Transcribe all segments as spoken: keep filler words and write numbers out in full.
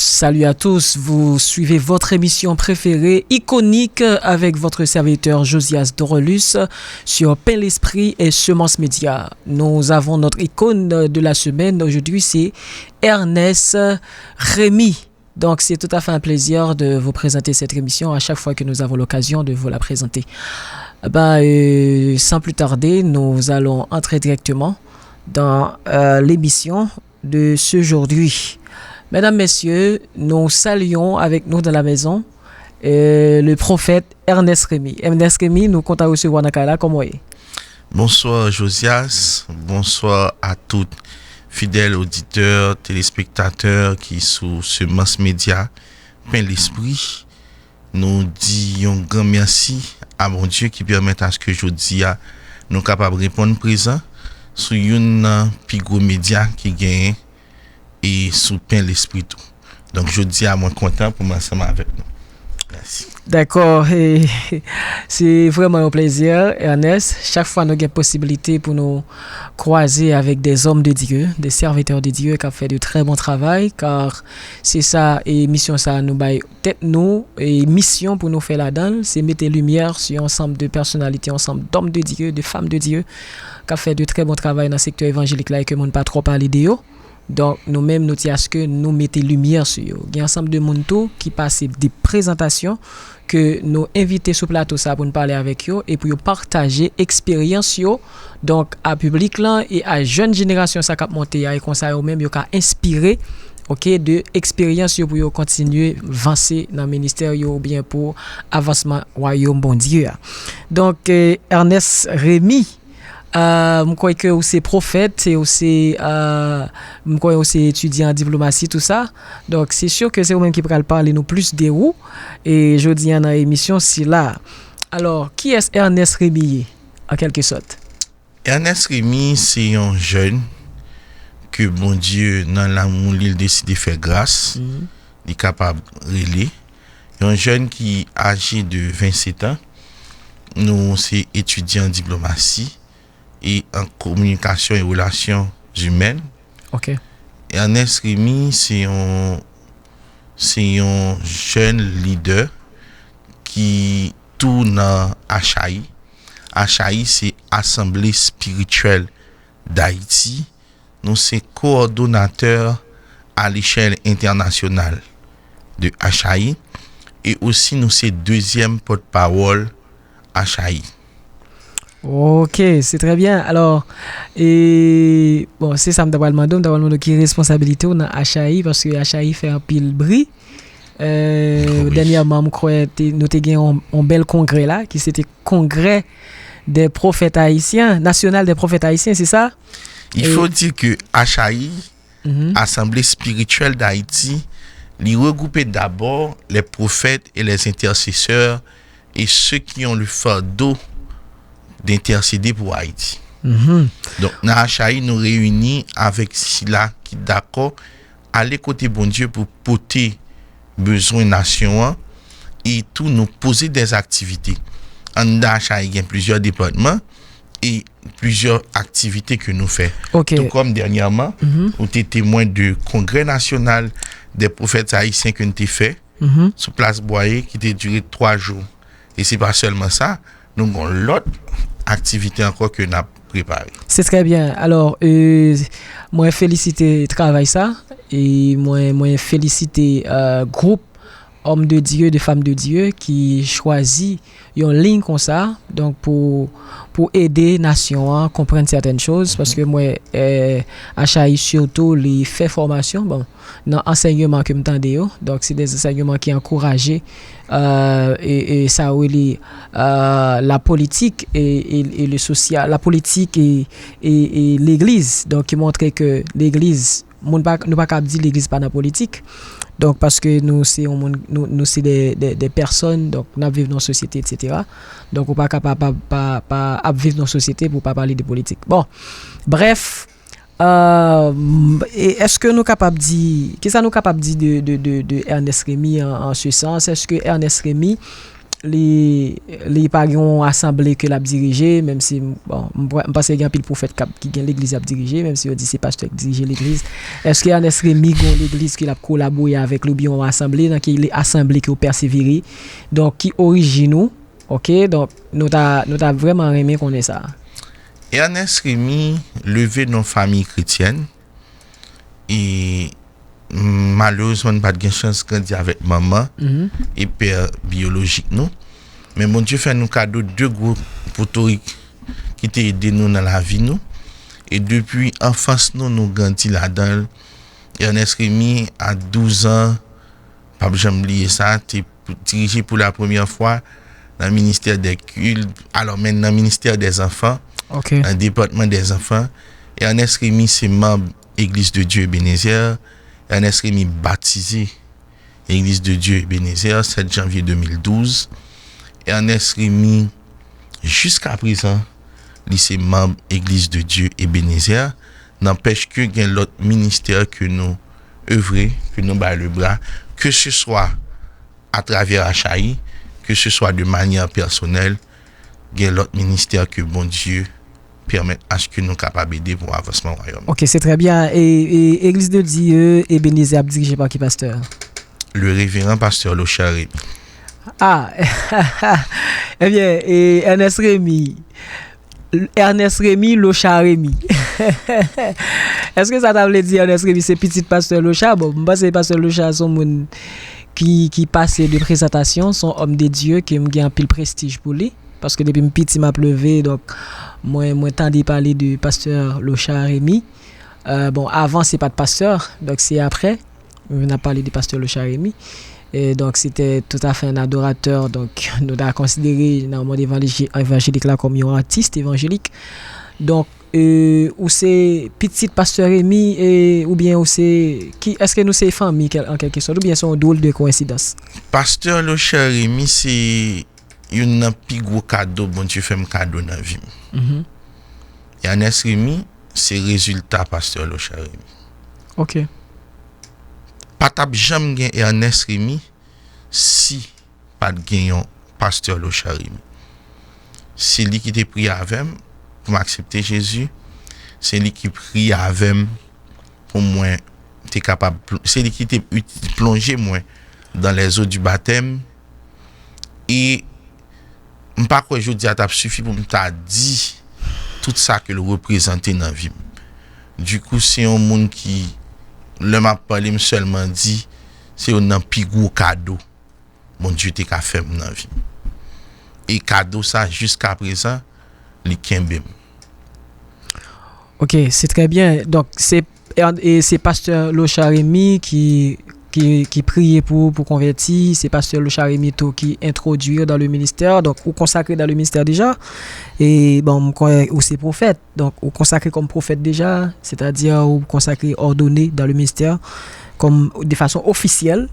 Salut à tous, vous suivez votre émission préférée, Iconique, avec votre serviteur Josias Dorelus sur Pain l'Esprit et Semence Média. Nous avons notre icône de la semaine, aujourd'hui c'est Ernest Rémy. Donc c'est tout à fait un plaisir de vous présenter cette émission à chaque fois que nous avons l'occasion de vous la présenter. Ben, euh, sans plus tarder, nous allons entrer directement dans euh, l'émission de ce aujourd'hui. Mesdames, Messieurs, nous saluons avec nous dans la maison euh, le prophète Ernest Rémy. Ernest Rémy, nou kontan resevwa nan kay la, kòman w ye? Bonsoir Josias, bonsoir à tout fidèl oditè, telespektatè ki sou Semence Média, Pain l'Esprit. Nou di yon gran mèsi a Bondye ki pèmèt aske jodi a nou kapab reponn prezan sou youn nan pi gwo medya ki genyen e sou Pain l'Esprit tou. Donk jodi a mwen kontan pou m ansanm avèk nou. Mèsi. Dakò, e, se vrèman yon plezi, Ernest. Chak fwa nou gen posibilite pou nou kwaze avèk des hommes de Dieu, des serviteurs de Dieu k ap fè de très bon travay, kar se sa e misyon sa nou bay tèt nou, e misyon pou nou fè ladan l, se mete limyè sou yon ansanm de pèsonalite, yon ansanm d'hommes de Dieu, de femmes de Dieu, k ap fè de très bon travay nan sektè evanjelik la e ke moun pa twò pale de yo. Donk, nou menm, nou di aske nou mete limyè sou yo. Gen ansanm de moun tou ki pase de prezantasyon ke nou envite sou plato sa pou n pale avèk yo e pou yo pataje eksperyans yo, donk, a piblik lan e a jèn jenerasyon sa k ap monte a, e konsa yo menm yo ka enspire, oke, de eksperyans yo pou yo kontinye vanse nan ministè yo oubyen pou avansman wayòm Bondye a. Donk, eh, Ernest Rémy, ah, m kwè ke ou se pwofèt, e ou se, ah, m kwè ou se etidyan an diplomasi, tou sa. Donk, se si ke se ou menm ki pral pale nou plis de ou, e jodi a nan emisyon sila. Alò, kiyès Ernest Rémy ye, an kèlke sòt? Ernest Rémy se yon jèn ke Bondye nan lanmou li, l deside fè gras, li kapab rele. Yon jèn ki aje de vennsèt an. Nou se etidyan an diplomasi e an kominikasyon e relasyon imèn. Ok. Ernest Rémy se yon, se yon jèn lidè ki tou nan Achaï. Achaï se Asanble Espirityèl Dayiti. Nou se kowòdonatè a lechèl entènasyonal de Achaï e osi nou se dezyèm pòtpawòl Achaï. Ok, se trè byen. Alò, e, bon, se sa m ta pral mande w, m ta pral mande w ki responsabilite w nan Achaï, paske Achaï fè anpil bri. Euh, Wi. Dènyèman, m kwè te, nou te gen yon, yon bèl kongrè la, ki se te kongrè des prophètes haïtiens, national des prophètes haïtiens, se sa? Il faut dire que Achaï, Assemblée spirituelle d'Haïti, li regroupe d'abord les prophètes et les intercesseurs et ceux qui ont le fardeau d'intercéder pour Haïti. Donk, nan Achaï, nou reyini avèk sila ki dakò ale kote Bondye pou pote bezwen nasyon an, e tou nou poze des activités. Anndan Achaï gen plizyè depatman e plizyè aktivite ke nou fè. Ok. Tou kòm dènyèman, ou te temwen de Congrès National des Prophètes Haïtiens ke n te fè sou plas Bwaye ki te dire twa jou. E se pa sèlman sa, nou gen lòt aktivite ankò ke n ap prepare. Se trè byen. Alò, euh, mwen felisite travay sa. E mwen, mwen felisite euh, gwoup Homme de Dieu, de Femme de Dieu ki chwazi yon liy konsa, donk pou, pou ede nasyon an konprann sètèn choz, paske mwen, euh, Achaï sitou li fè fòmasyon, bon, nan ansèyman ke m tande yo, donk se de ansèyman ki ankouraje euh, e, e sa yo rele euh, la politik e, e, e le social, la politik e, e, e legliz. Donk, ki montre ke legliz, moun pa, nou pa ka ap di legliz pa nan politik. Donk, paske nou se yon moun, nou, nou se de, de, de pèsòn, donk n ap viv nan yon sosyete, etsetera. Donk, ou pa ka pa, pa, pa, pa ap viv nan yon sosyete pou w pa pale de politik. Bon, brèf, Euh, e èske nou kapab di, kisa nou kapab di de, de, de, de Ernest Rémy an, an se sans? Èske Ernest Rémy, li, li pa gen yon asanble ke l ap dirije, menm si, bon, m, m panse gen anpil pwofèt k ap, ki gen legliz y ap dirije, menm si yo di se pastè k dirije legliz. Èske Ernest Remy gen yon legliz ke l ap kolabore avèk li oubyen yon asanble, nan ki le-, asanble ke w pèsevere? Donk, ki orijin ou? Oke, donk, nou ta, nou ta vrèman renmen konnen sa. Ernest Remy leve nan yon fanmi kretyèn. E malerezman, n pa t gen chans grandi avèk manman e pè biyolojik nou. Men Bondye fè nou kado de gwo potorik ki te ede nou nan lavi nou. E depi anfans nou, nou grandi ladan l. Ernest Remy, a douz an, m p ap janm bliye sa, te dirije pou la premyè fwa nan ministè dè kilt, alò, men nan ministè dè zanfan, nan depatman dè zanfan. Ernest Remy se manm Église de Dieu Ebenezer. Ernest Remy batize Église de Dieu Ebenezer, sèt janvye de mil douz. Ernest Remy, jiska prezan, li se manm Église de Dieu Ebenezer. Nanpèch ke gen lòt ministè ke nou evre, ke nou bay lebra, ke se swa atravè Achayi, ke se swa de manyè pèsonèl, gen lòt ministè ke Bondye pèmèt aske nou kapab ede pou avansman wayòm. Ok, se trè byen. E, e Église de Dieu Ebenezer ap dirije pa ki pastè? Le Révérend Pasteur Lochard Remy. Ah! Ebyen, e Ernest Remy, Ernest Remy, Lochard Remy. Èske sa ta vle di Ernest Remy se pitit pastè Lochard? Bon, m panse pastè Lochard se yon moun ki, ki pase de prezantasyon, se yon homme de Dieu ke m gen anpil prestij pou li. Paske depi m piti m ap leve, donk mwen, mwen tande pale de pastè Lochard Remy. Euh, bon, avan se pa t pastè, donk se aprè. N ap pale de pastè Lochard Remy. E donk, se te toutafè yon adoratè, donk, nou ta konsidere nan mond evanjelik la kòm yon atis evanjelik. Donk, e, ou se pitit pastè Remy, e, oubyen ou se, ki, èske nou se fanmi kèl-, an kèlke sòt, oubyen se yon drôle de coïncidence? Pastè Lochard Remy se youn nan pi gwo kado Bondye fè m kado nan vi m. Ernest Remy se rezilta pastè Lochard Remy. Ok. Pa t ap janm gen Ernest Remy si pa t gen yon pastè Lochard Remy. Se li ki te priye avè m pou m aksepte Jezi. Se li ki priye avè m pou mwen te kapab, se li ki te plonje mwen dans les eaux du baptême. E m pa kwè jodi a t ap sifi pou m ta di tout sa ke l reprezante nan vi m. Dikou, se yon moun ki, lè m ap pale, m sèlman di, se youn nan pi gwo kado Bondye te ka fè m nan vi m. E kado sa, jiska prezan, li kenbe m. Ok, se trè byen. Donk, se, e, se pastè Lochard Remy ki, ki, ki priye pou ou, pou konvèti. Se pastè Lochard Remy tou ki entwodui w dans le ministère. Donk, ou konsakre dans le ministère déjà. E, bon, m konnen ou se pwofèt. Donk, ou konsakre kòm pwofèt déjà. Sètadi, ou konsakre, òdone dans le ministère kòm, de fason ofisyèl.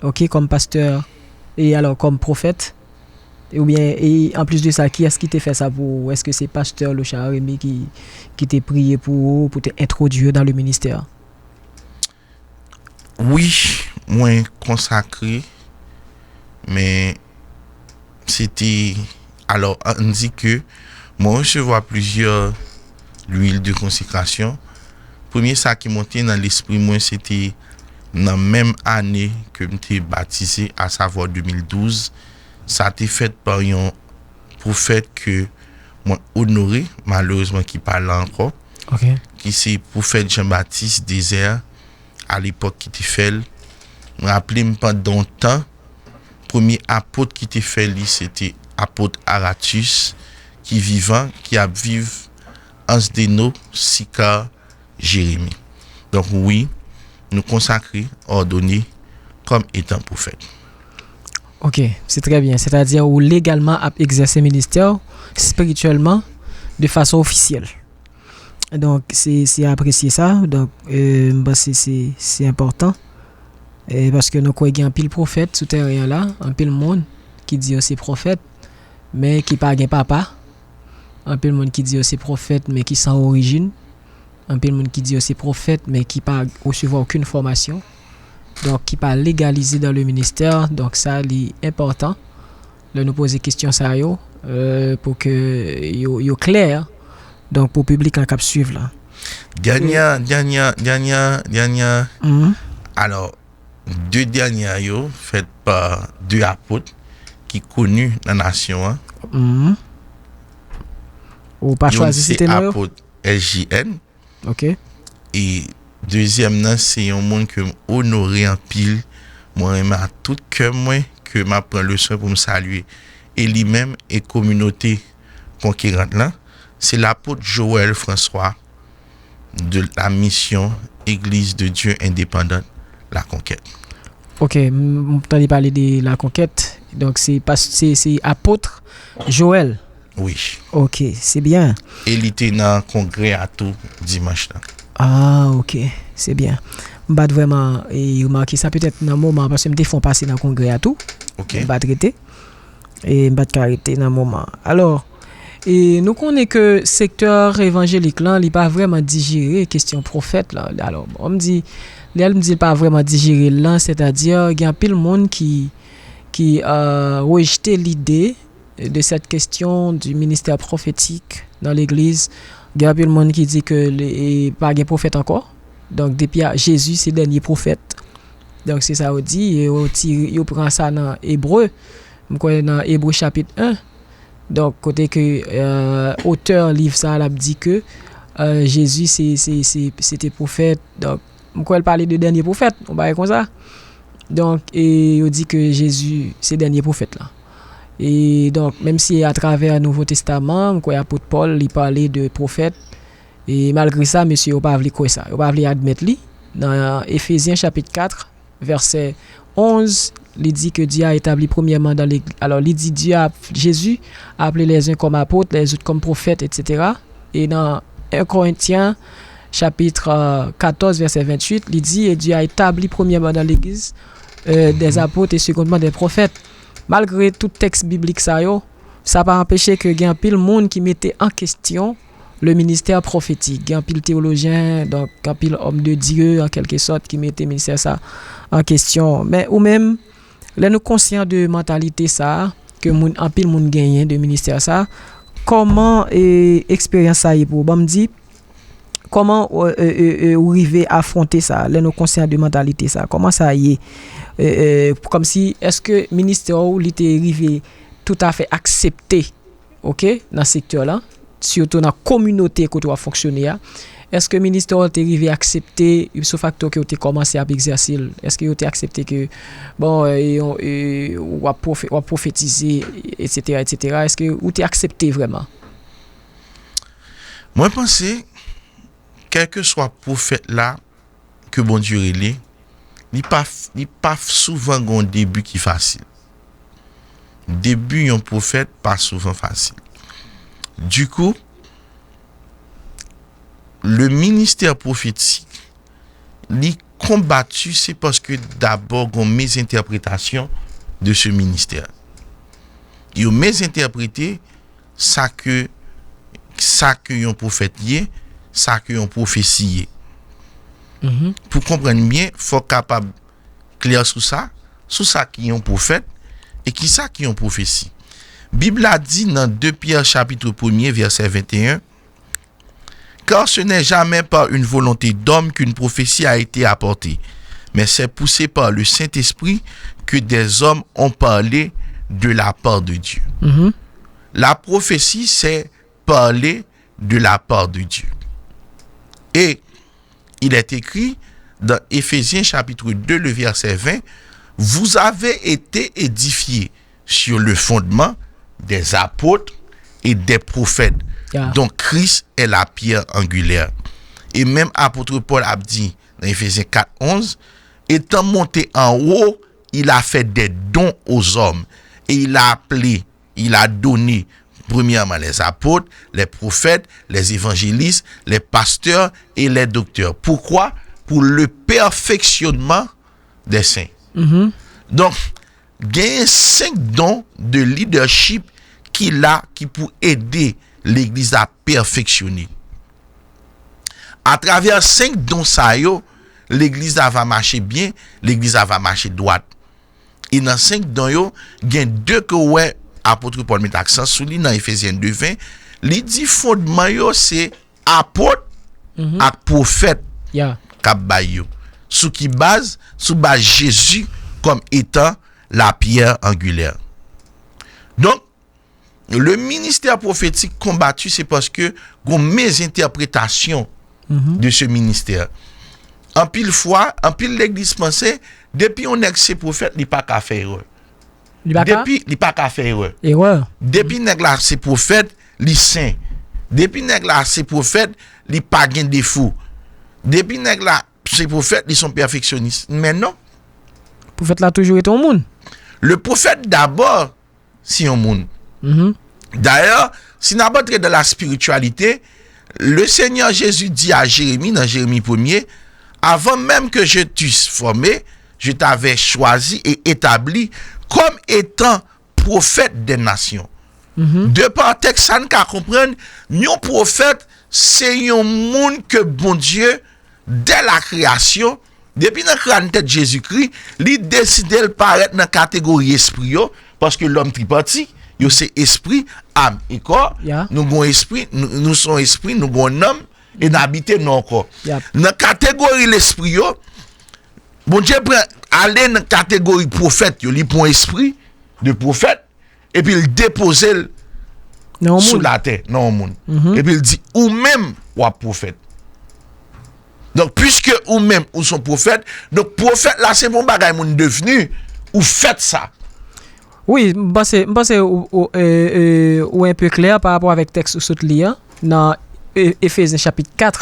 Ok, kòm pastè. E alò, kòm pwofèt. Oubyen, e anplis de sa, kiyès ki te fè sa pou ou? Èske se pastè Lochard Remy ki, ki te priye pou ou, pou te entwodui w dans le ministère? Wi, mwen konsakre, men se te, alò, ann di ke mwen resevwa plizyè lwil de konsekrasyon. Premye sa ki monte nan lespri mwen, se te nan menm ane ke m te batize, asavwa de mil douz. Sa te fèt pa yon pwofèt ke mwen onore, malerezman ki pa la ankò, Ok. ki se pwofèt Jean-Baptiste Désert, alepòk, ki te fè l. M raple m pandan yon tan, premye apot ki te fè li, se te apot Aratus, ki vivan, ki ap viv Ansdeno, Sikar, Jeremi. Donk, wi, nou konsakre, òdone kòm etan pwofèt. Ok, se trè byen. Sètadi, ou legalman ap egzèse ministè w espirityèlman de fason ofisyèl. Donk, se, se apresye sa. Donk, euh, m panse se, se enpòtan. E paske nou kwè gen anpil pwofèt sou teren an la, anpil moun ki di yo se pwofèt, men ki pa gen papa. Anpil moun ki di yo se pwofèt, men ki san orijin. Anpil moun ki di yo se pwofèt, men ki pa resevwa okenn fòmasyon. Donk, ki pa legalize dans le ministère. Donk, sa, li enpòtan. lè nou poze kesyon sa yo, euh, pou ke yo, yo klè, donk, pou piblik la k ap swiv la. Dènyè, dènyè, dènyè, dènyè. Mhm. Alò, de dènyè yo fèt pa de apot ki koni nan nasyon an. Mhm. Ou pa chwazi site non yo? Apot S J N. Ok. E dezyèm nan, se yon moun ke m onore anpil. Mwen renmen ak tout kè mwen, ke m ap pran le swen pou m salye. E li menm e kominote konkerant lan, se lapot Joël François de la Mission Église de Dieu Indépendante La Conquête. Ok, m, m tande pale de La Conquête. Donk, se pas-, se, se apot Joël. Wi. Ok, se byen. E li te nan kongrè a tou dimanch lan. Ah, ok, se byen. M pa t vrèman, e, remake sa, petèt nan moman, paske m te fè yon pase nan kongrè a tou. Ok. M pa t rete. E m pa t ka rete nan moman. Alò, e nou konnen ke sektè evanjelik lan, li pa vrèman dijere kesyon pwofèt la. Alò, bon, m di, lè m di l pa vrèman dijere l lan, sètadi, gen anpil moun ki, ki, euh, rejte lide de cette question du ministère prophétique dans l'Église. Gen anpil moun ki di ke le, e pa gen pwofèt ankò. Donk, depi a, Jezi se dènye pwofèt. Donk, se sa yo di, e yo tire, yo pran sa nan Ebre. M kwè nan Ebre chapit en. Donk, kote ke, euh, otè liv sa a, l ap di ke, euh, Jezi se, se, se, se te pwofèt. Donk, m kwè l pale de dènye pwofèt, yon bagay konsa. Donk, e yo di ke Jezi se dènye pwofèt la. E donk, menm si atravè Nouvo Testaman, m kwè apot Pòl, li pale de pwofèt, e malgre sa, mesye yo pa vle kwè sa. Yo pa vle admèt li. Nan Efezyen chapit kat, vèsè onz, li di ke Dye a etabli premyèman dan legi-, alò, li di Dye a, Jezi a aple lèzen kòm apot, lèzòt kòm pwofèt, etsetera. E nan en Korentyen, chapit, euh, katòz, vèsè venntuit, li di, e Dye a etabli premyèman dan legliz, euh, des apôtres et secondement des prophètes. Malgre tout tèks biblik sa yo, sa pa anpeche ke gen anpil moun ki mete an kesyon le ministère prophétique. Gen anpil teyolojyen, donk, anpil homme de Dieu, an kèlke sòt, ki mete ministè sa an kesyon. Men ou menm, lè nou konsyan de mantalite sa a, ke moun, anpil moun genyen de ministè sa a, kòman, e, eksperyans sa ye pou ou? Ban m di, kòman, e, e, e, e, ou rive afwonte sa a, lè nou konsyan de mantalite sa a? Kòman sa ye? E, e, kòmsi, èske ministè ou, li te rive toutafè aksepte, ok, nan sektè la, sitou nan kominote kote w ap fonksyone a, èske ministè w te rive aksepte ipso facto ke w te kòmanse ap egzèse l? Èske yo te aksepte ke, bon, e, yon, e, w ap pwofe-, w ap pwofetize, etsetera, etsetera? Èske ou te aksepte vrèman? Mwen panse, kèlkeswa pwofèt la, ke Bondye rele, li pa, li pa souvan gen yon debi ki fasil. Debi yon pwofèt pa souvan fasil. Dikou, le ministè pwofetik, li konbati, se paske dabò gen yon mezentèpretasyon de se ministè. Yo mezentèprete sa ke, sa ke yon pwofèt ye, sa ke yon pwofesi ye. Mhm. Pou konprann byen, fò w kapab klè sou sa, sou sa ki yon pwofèt e ki sa ki yon pwofesi. Bib la di nan de Pyè chapit premye, vèsè venteyen, Car ce n'est jamais par une volonté d'homme qu'une prophétie a été apportée, mais c'est poussé par le Saint-Esprit que des hommes ont parlé de la part de Dieu. Mhm. La prophétie, c'est parler de la part de Dieu. Et il est écrit dans Éphésiens chapitre deux, le verset vingt, vous avez été édifiés sur le fondement des apôtres et des prophètes, yeah, dont Christ est la pierre angulaire. E menm apot Pòl ap di nan Efezyen kat onz, étant monté en haut, il a fait des dons aux hommes et il a appelé, il a donné premièrement les apôtres, les prophètes, les évangélistes, les pasteurs et les docteurs. Pourquoi? Pour le perfectionnement des saints. Mhm. Donk, genyen senk don de leadership ki la, ki pou ede legliz la pèfeksyone. Atravè senk don sa yo, legliz la va mache byen, legliz la va mache dwat. E nan senk don yo, gen de ke w wè apot Pòl met aksan sou li nan Efezyen de ven, li di fondman yo se apot ak pwofèt k ap bay yo. Sou ki baz? Sou baz Jezi kòm etan la pierre angulaire. Donk, le ministè pwofetik konbati, se paske gon mezentèpretasyon de se ministè. Anpil fwa, anpil legliz panse, depi yon nèg se pwofèt, li pa ka fè erè. Depi li pa ka fè erè. Depi nèg la se pwofèt, li sen. Depi nèg la se pwofèt, li pa gen defo. Depi nèg la se pwofèt, li se yon pèfeksyonis. Men non. Pwofèt la toujou rete yon moun. Le pwofèt dabò, se yon moun. Dayè, si n ap antre dan la spirityalite, le Senyè Jezi di a Jeremi, nan Jeremi premye, avan menm ke je t'eusse formé, je t'avais choisi et établi comme étant prophète des nations. De pa tèks sa, n ka konprann, yon pwofèt, se yon moun ke Bondye, dè la kreyasyon, depi nan kràn tèt Jezikri, li deside l parèt nan kategori espri yo, paske lòm tripati, yo se espri, am e kò. Nou gon espri, nou, nou se yon espri, nou gon nanm, e n abite nan yon kò. Nan kategori lespri yo, Bondye pran, ale nan kategori pwofèt yo, li pran espri de pwofèt, epi l depoze l sou latè, nan yon moun. Epi l di, ou menm, w ap pwofèt. Donk, piske ou menm, ou se yon pwofèt, donk pwofèt la, se pa yon bagay moun devni, ou fèt sa. Wi, m panse, m panse ou, ou, e, e, ou enpe klè pa rapò avèk tèks ou sot li an, nan E-, Efezyen chapit kat,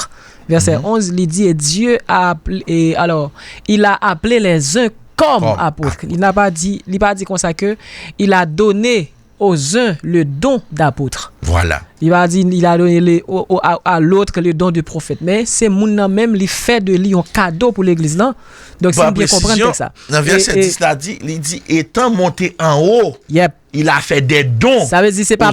vèsè onz, li di, et Dieu a appelé, et alors, il a appelé les uns comme apôtres. Il n'a pas dit, li pa di konsa ke il a donné aux uns le don d'apôtre. Li pa di, il a donné le, au, au, à, à l'autre le don de prophète. Men se moun nan menm, li fè de li yon kado pou legliz lan. Donk, si m byen konprann tèks sa. Nan vèsè dis la di, li di, étant monté en haut, il a fait des dons aux hommes. Sa vle di, se pa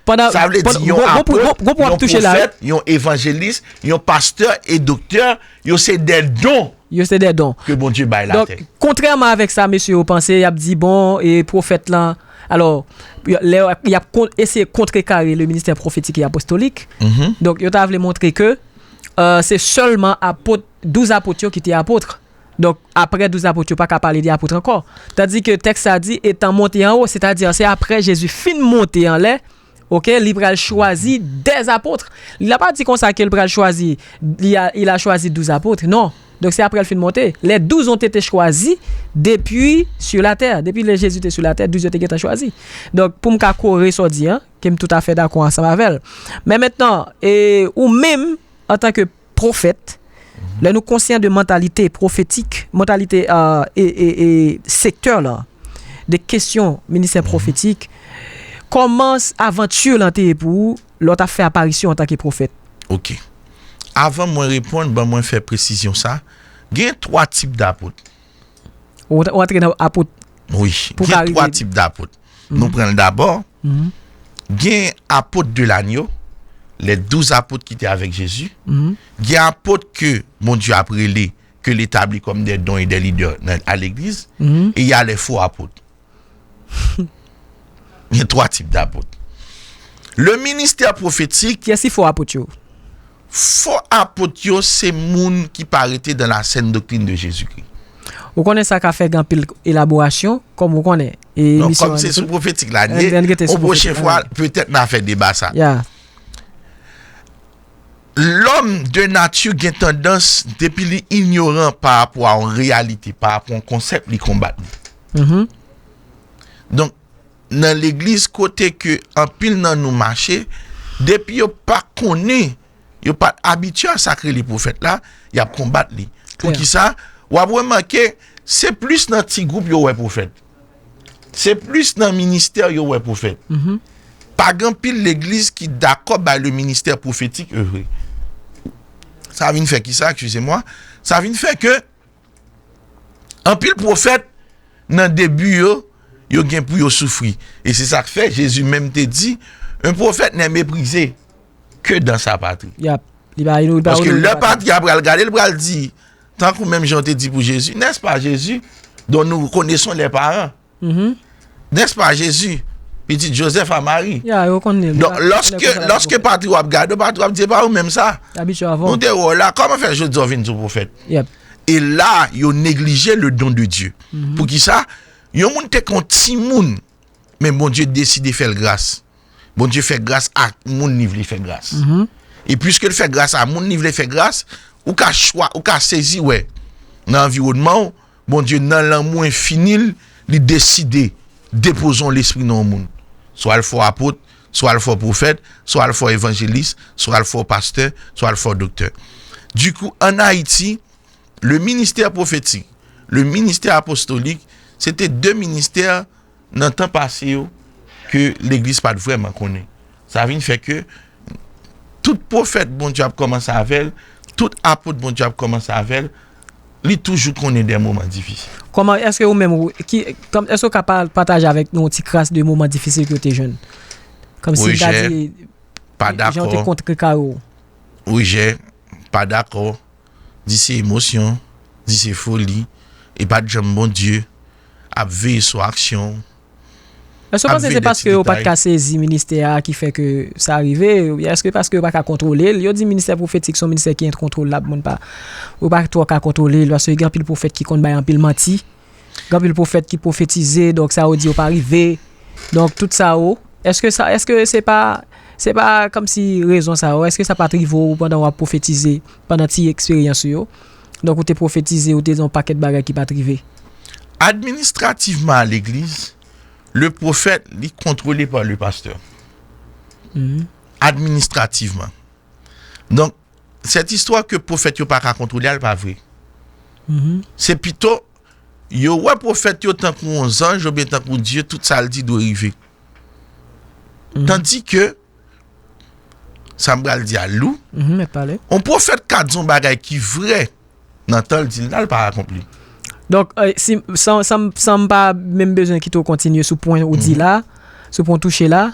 pandan, sa vle di, yon apot, yon pwofèt, yon evanjelis, yon pastè e doktè, yo se de don. Yo se de don. Ke Bondye bay latè. Donk, kontrèman avèk sa mesye yo panse, y ap di, bon, e pwofèt lan, alò, y, lè y ap, y ap kon-, eseye kontrekare le ministè pwofetik e apostolik. Donk, yo ta vle montre ke, euh, se sèlman apot, douz apot yo ki te apot. Donk, aprè douz apot, yo pa ka pale de apot ankò. Tandi ke tèks sa di, étant monté en haut, sètadi, se aprè Jezi fin monte anlè, oke, li pral chwazi dè apot. Li la pa di konsa ke l pral chwazi, li a, il a choisi douze apôtres. Non. Donk, se aprè l fin monte. Les douze ont été choisis depuis sur la terre. Depi lè Jezi te sou latè, douz yo te gentan chwazi. Donk, pou m ka kore sa w di an, ke m toutafè dakò ansanm avè l. Men mentnan, e, ou menm, antanke pwofèt, lè nou konsyan de mantalite pwofetik, mantalite, euh, e, e, e sektè la, de kesyon ministè pwofetik, kòman s-, avanti lan te ye pou ou lè w t ap fè aparisyon antanke pwofèt? Oke. Avan mwen reponn, ban mwen fè presizyon sa. Gen twa tip dapot. Ou, ou antre nan apot. Wi, gen twa tip dapot. Nou pran l dabò. Gen apot de lanyo, les douze apôtres qui étaient avec Jésus. Gen apot ke Bondye ap rele, ke l etabli kòm des dons et des leaders nan, a legliz. E y a les faux apôtres. Gen twa tip dapot. Le ministè pwofetik. Kiyès ki fo apot yo? Fo apot yo se moun ki pa rete dans la saine doctrine de Jésus-Christ. Ou konnen sa ka fè gen anpil elaborasyon, kòm ou konnen, e non, emisyon kòm an se sou pwofetik la n ye, on pwochen fwa, petèt n a fè deba sa. Lòm de nati gen tandans, depi li inyoran pa rapò a yon reyalite, pa rapò a yon konsèp, li konbat li. Donk, nan legliz kote ke anpil nan nou mache, depi yo pa konnen, yo pa t abitye a sa k rele pwofèt la, y ap konbat li. Poukisa? W ap remake, se plis nan ti gwoup yo wè pwofèt. Se plis nan ministè yo wè pwofèt. Pa gen anpil legliz ki dakò bay le ministè pwofetik evre. Sa vin fè kisa, excusez-moi? Sa vin fè ke anpil pwofèt, nan debi yo, yo gen pou yo soufri. E se sa k fè Jezi menm te di, un prophète n'est méprisé que dans sa patrie. Paske lè patri a pral gade, l pral di, tankou menm jan w te di pou Jezi, n'est-ce pas Jésus, dont nous connaissons les parents? N'est-ce pas Jésus? pitit Jozèf a Mari. Ya, yo konnen. Donk, lòske, lòske patri w ap gade, patri w ap di, "E pa ou menm sa? Nou te wè w la, kòman fè jodi a w vin di w pwofèt?" E la, yo neglije le don de Dieu. Poukisa? Yon moun te kon timoun, men Bondye deside fè l gras. Bondye fè gras ak moun li vle fè gras. E piske l fè gras a moun li vle fè gras, ou ka chwa, ou ka sezi wè nan anviwònman w, Bondye nan lanmou enfini l, li deside depoze yon lespri nan yon moun. Swa l fè w apot, swa l fè w pwofèt, swa l fè w evanjelis, swa l fè w pastè, swa l fè w doktè. Dikou, ann Ayiti, le ministè pwofetik, le ministè apostolik, se te de ministè nan tan pase yo ke legliz pa t vrèman konnen. Sa vin fè ke tout pwofèt Bondye ap kòmanse avè l, tout apot Bondye ap kòmanse avè l, li toujou konnen de moman difisil. Kòman, èske ou menm, ou, ki, kòm, èske ou ka pa-, pataje avèk nou yon ti kras de moman difisil ke w te jwenn? Kòmsi m ta di, pa dakò. Jan w te kontre kare w. Rejè, pa dakò, di se emosyon, di se foli, e pa t janm Bondye ap veye sou aksyon w. Èske w panse se paske yo pa t ka sezi ministè a ki fè ke sa rive? Oubyen èske paske yo pa ka kontwole l? Yo di ministè pwofetik se yon ministè ki entkontwolab, moun pa, yo pa twò ka kontwole l, paske gen anpil pwofèt ki konn bay anpil manti. Gen anpil pwofèt ki pwofetize, donk sa yo di yo pa rive. Donk tout sa yo, èske sa, èske se pa, se pa kòmsi rezon sa yo, èske sa pa t rive w pandan w ap pwofetize, pandan ti eksperyans ou yo? Donk ou te pwofetize, ou te di yon pakèt bagay ki pa t rive. Administrativman a legliz, le pwofèt, li kontwole pa le pastè. Administrativman. Donk, sèt istwa ke pwofèt yo pa ka kontwole a, l pa vre. Se pito, yo wè pwofèt yo tankou yon zanj oubyen tankou Dye, tout sa l di dwe rive. Tandi ke, sa m pral di a lou, yon pwofèt ka di yon bagay ki vre, nan tan l di l la, l pa akonpli. Donk, eh, si, san, san, san m pa menm bezwen kite w kontinye sou pwen ou di la, sou pwen w touche la,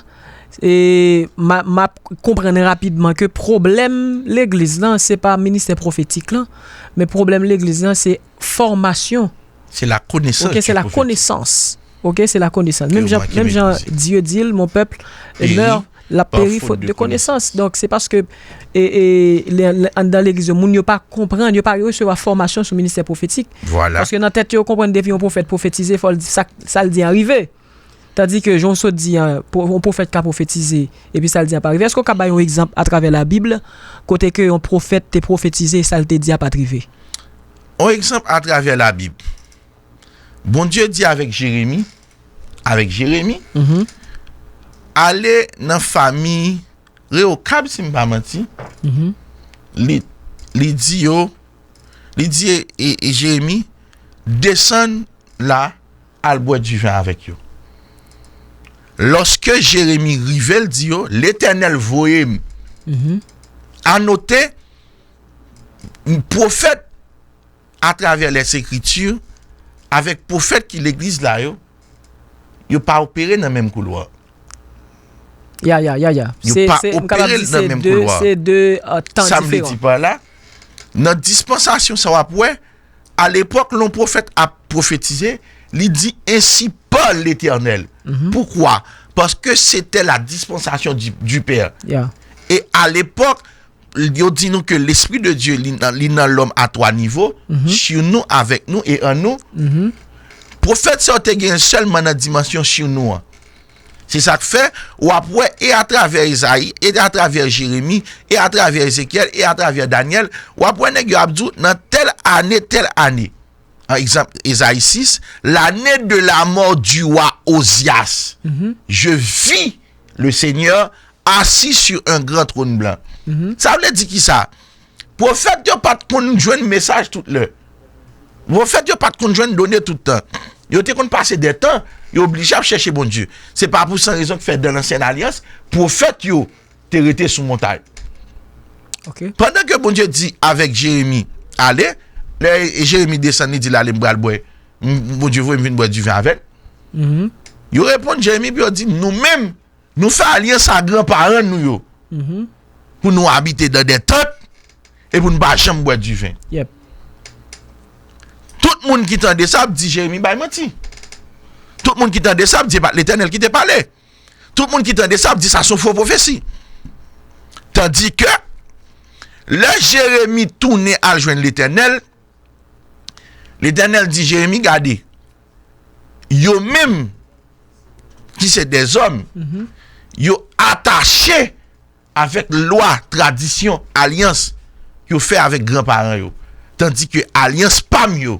e m a, m ap konprann rapidman ke pwoblèm legliz lan, se pa ministè pwofetik lan, men pwoblèm legliz lan, se fòmasyon. Se la konesans. Ok, se la konesans. Ok, se la konesans. Menm jan, menm jan Dye di l, mon peuple meurt, l ap peri faute de connaissance. Donk, se paske, e, e, le, le, anndan legliz yo, moun yo pa konprann, yo pa resevwa fòmasyon sou ministè pwofetik. Paske nan tèt yo, yo konprann depi yon pwofèt pwofetize, fò l di sa, sa l di an rive. Tandi ke jan w sot di an, pwo-, yon pwofèt ka pwofetize, epi sa l di an pa rive. Èske w ka bay yon egzanp atravè Labib, kote ke yon pwofèt te pwofetize e sa l te di a pa t rive? Yon egzanp atravè Labib. Bondye di avèk Jeremi, avèk Jeremi, ale nan fanmi Reyokab, si m pa manti. Li, li di yo, li di e, e, e Jeremi, desann la, al bwè diven avèk yo. Lòske Jeremi rive, l di yo, Letènèl voye m. Anote, pwofèt atravè Lèsekriti, avèk pwofèt ki legliz la yo, yo pa opere nan menm koulwa. Ya, ya, ya, ya. Yo pa opere nan menm koulwa. Se de, euh, tan diferan. Sa m vle di pa la, nan dispansasyon sa w ap wè, alepòk, lè yon pwofèt ap pwofetize, li di, Ainsi parle l'Éternel. Poukwa? Paske se te la dispensasyon di, di Pè. E alepòk, yo di nou ke Lespri de Dye, li nan, li nan lòm a twa nivo, sur nous, avèk nou e an nou. Pwofèt sa yo te gen sèlman nan dimansyon sur nous an. Se sa k fè, w ap wè, e atravè Ezayi, e atravè Jeremi, e atravè Ezekyèl, e atravè Danyèl, w ap wè nèg yo ap di w nan tèl ane, tèl ane. An egzanp, Ezayi sis, l'année de la mort du roi Ozias, je vis le Seigneur assis sur un grand trône blanc. Sa vle di ki sa? Pwofèt yo pa t konn jwenn mesaj tout lè. Pwofèt yo pa t konn jwenn done tout tan. Yo te konn pase de tan, yo oblije ap chèche Bondye. Se pa pou san rezon k fè dan lansyen alyans, pwofèt yo te rete sou montay. Pandan ke Bondye di avèk Jeremi, ale, lè Jeremi desann, li di l ale, m pral bwè, m, Bondye voye m vin bwè diven avè l. Yo reponn Jeremi, pou yo di, nou menm, nou fè alyans a granparan nou yo pou nou abite dan de tant e pou nou pa janm bwè diven. Tout moun ki tande sa ap di Jeremi bay manti. Tout moun ki tande sa ap di e pa t Letènèl ki te pale. Tout moun ki tande sa ap di sa se yon fo pwofesi. Tandike, lè Jeremi tounen al jwenn Letènèl, Letènèl di Jeremi, gade, yo menm ki se dèzòm, yo atache avèk lwa, tradisyon, alyans yo fè avèk granparan yo. Tandike alyans pa m yo,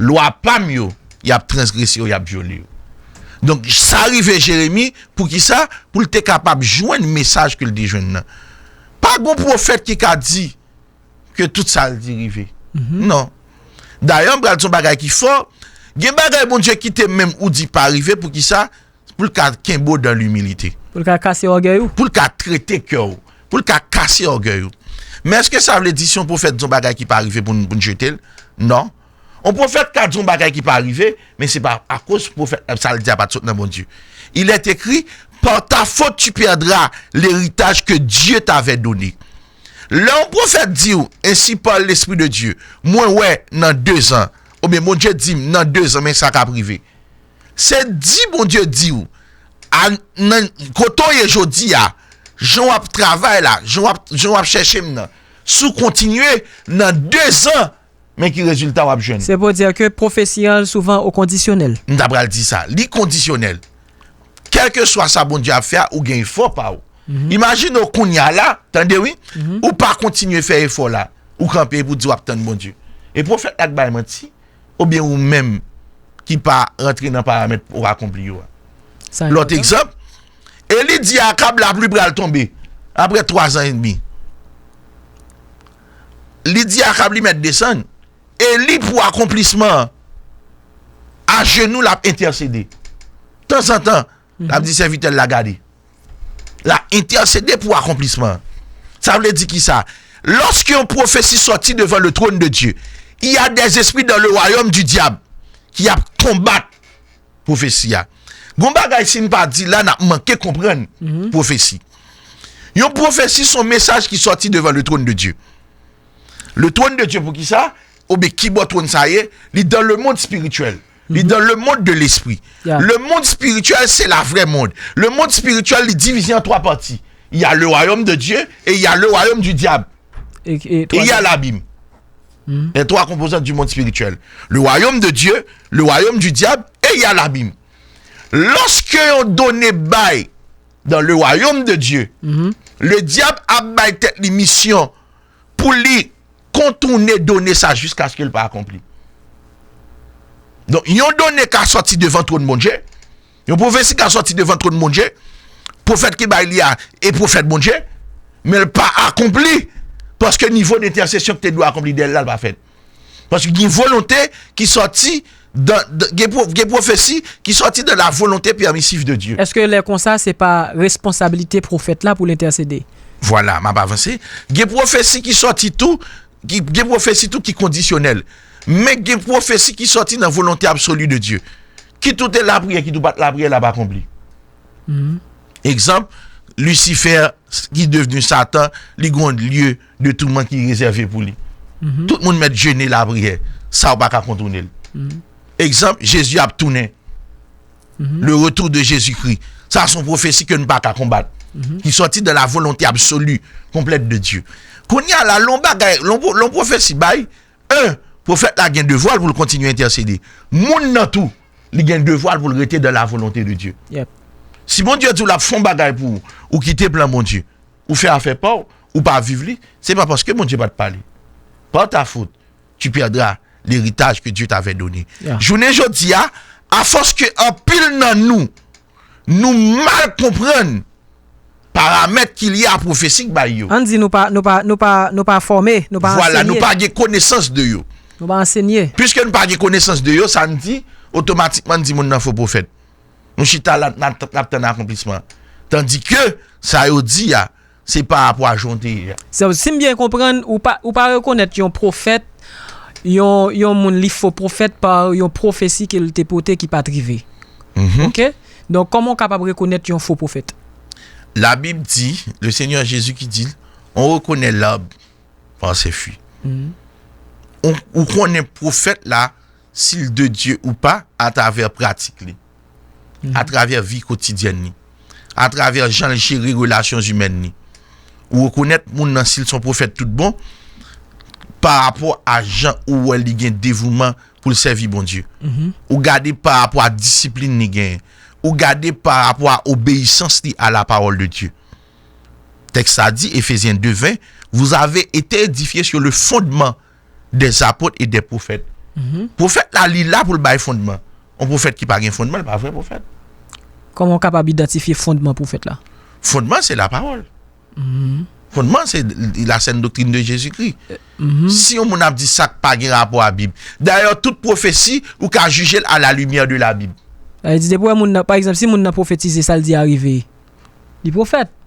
lwa pa m yo, y ap transgrese yo, y ap vyole yo. Donk, sa rive Jeremi, poukisa? Pou l te kapab jwenn mesaj ke l te jwenn nan. Pa gon pwofèt ki ka di ke tout sa l di rive. Non. Dayè, m pral di yon bagay ki fò. Gen bagay Bondye kite menm ou di pa rive, poukisa? Pou l ka kenbe w dan limilite. Pou l ka kase ògèy ou. Pou l ka trete kè w. Pou l ka kase ògèy ou. Men èske sa vle di si yon pwofèt di yon bagay ki pa rive pou n, pou n jete l? Non. Yon pwofèt ka di yon bagay ki pa rive, men se pa akoz pwofèt la, sa l di a pa t sot nan Bondye. Il est écrit, par ta faute tu perdras l'héritage que Dieu t'avait donné. Lè yon pwofèt di w, ainsi parle l'Esprit de Dieu, mwen wè nan dezan, oubyen Bondye di m nan dezan, men sa k ap rive. Se di Bondye di w, a, nan, kote w ye jodi a, jan w ap travay la, jan w ap, jan w ap chèche m nan, si w kontinye nan dezan, men ki rezilta w ap jwenn. Se pou dire ke pwofesi an souvan o kondisyonèl. M ta pral di sa, li kondisyonèl. Kèlkeswa sa Bondye ap fè a, ou gen efò pa w. Imajine w kounye a la, tande wi, ou pa kontinye fè efò la, ou kanpe epi w di w ap tann Bondye. E pwofèt la k bay manti, oubyen ou menm ki pa rantre nan paramèt pou akonpli yo a? Lòt egzanp, Eli di Akab lapli pral tonbe apre twa zan edmi. Li di Akab li mèt desann. Eli pou akonplisman an, ajenou l ap entèsede. Tanzantan, l ap di sèvitè l la gade. L ap entèsede pou akonplisman an. Sa vle di ki sa? Lorsqu'une prophétie sortit devant le trône de Dieu, il y a des esprits dans le royaume du diable ki ap konbat pwofesi a. Gon bagay si n pa di la, n ap manke konprann pwofesi. Yon pwofesi se yon mesaj ki sòti devan le trône de Dieu. Le trône de Dieu, poukisa? Oubyen ki bò twòn sa ye? Li dans le monde spirituel. Li dans le monde de l'esprit. Le monde spirituel, c'est la vraie monde. Le monde spirituel, li divize an twa pati. Il y a le royaume de Dieu et il y a le royaume du diable. Et il y a l'abîme. Les trois composantes du monde spirituel. Le royaume de Dieu, le royaume du diable, et il y a l'abîme. Lorsque yon done bay dans le royaume de Dieu, le diable ap bay tèt li misyon pou li kontounen done sa jiskaske l pa akonpli. Donk, yon done ka sòti devan twòn Bondye, yon pwofesi ka sòti devan twòn Bondye, pwofèt ki bay li a e pwofèt Bondye, men l pa akonpli, paske nivo d entèsesyon ki te dwe akonpli dèyè l la, l pa fèt. Paske gen volonte ki sòti dan, dan- gen, pwo- gen pwofesi ki sòti de la volonte pèmisiv de Dye. Èske lè konsa, se pa responsablite pwofèt la pou l entèsede? Vwala, m ap avanse. Gen pwofesi ki sòti tou, ki, gen pwofesi tou ki kondisyonèl. Men gen pwofesi ki sòti nan volonte absoli de Dye. Kit ou te lapriyè, kit ou pa t lapriyè, l ap akonpli. Egzanp, Lisifè ki devni Satan, li gen yon lye de touman ki rezève pou li. Tout moun mèt jene, lapriyè. Sa ou pa ka kontounen l. Egzanp, Jezi ap tounen. Le retour de Jésus-Christ. Sa se yon pwofesi ke n pa ka konbat. Ki sòti de la volonte absoli, konplèt de Dye. Kounye a la, lè yon bagay, lè yon pwo- lè yon pwofesi bay, en, pwofèt la gen devwa l pou l kontinye entèsede. Moun nan tou, li gen devwa l pou l rete dans la volonté de Dieu. Si Bondye di w l ap fè yon bagay pou ou, ou kite plan Bondye, ou fè afè pa w, ou pa viv li, se pa paske Bondye pa t pale. Par ta faute, tu perdras l'héritage que Dieu t'avait donné. Jounen jodi a, afòs ke anpil nan nou, nou mal konprann paramèt ki lye a pwofesi k bay yo. Ann di nou pa, nou pa, nou pa, nou pa fòme, nou pa ansenye. Vwala, nou pa gen konesans de yo. Nou pa ansenye. Piske nou pa gen konesans de yo, sa n di, otomatikman n di moun nan fo pwofèt. Nou chita la, n ap, n ap tann akonplisman. Tandike, sa yo di a, se pa rapò a jan w te ye a. So, si m byen konprann, ou pa, ou pa rekonèt yon pwofèt, yon, yon moun li fo pwofèt pa yon pwofesi ke l te pote ki pa t rive. Oke? Donk, kòman w kapab rekonèt yon fo pwofèt? Labib di, le Senyè Jezi ki di l, on reconnaît l'arbre par ses fruits. Ou, ou konnen pwofèt la, si l de Dye ou pa, atravè pratik li, atravè vi kotidyèn li. atravè jan l jere relasyon imèn li. Ou rekonèt moun nan si l se yon pwofèt tout bon, pa rapò a jan ou wè li gen devouman pou l sèvi Bondye. Ou gade pa rapò a disiplin li genyen. Ou gade pa rapò a obeyisans li à la parole de Dieu. Tèks la di, Éphésiens deux vingt, vous avez été édifiés sur le fondement des apôtres et des prophètes. Pwofèt la, li la pou l bay fondman. Yon pwofèt ki pa gen fondman, li pa vrè pwofèt. Kòman w kapab idantifye fondman pwofèt la? Fondman, se lapawòl. Fondman, se la sèn doktrin de Jezikri. Si yon moun ap di sa k pa gen rapò a Bib. Dayè, tout pwofesi, ou ka jije l à la lumière de la Bible. Sa vle di, depi w wè moun nan, pa egzanp, si moun nan pwofetize, sa l di a rive, li pwofèt.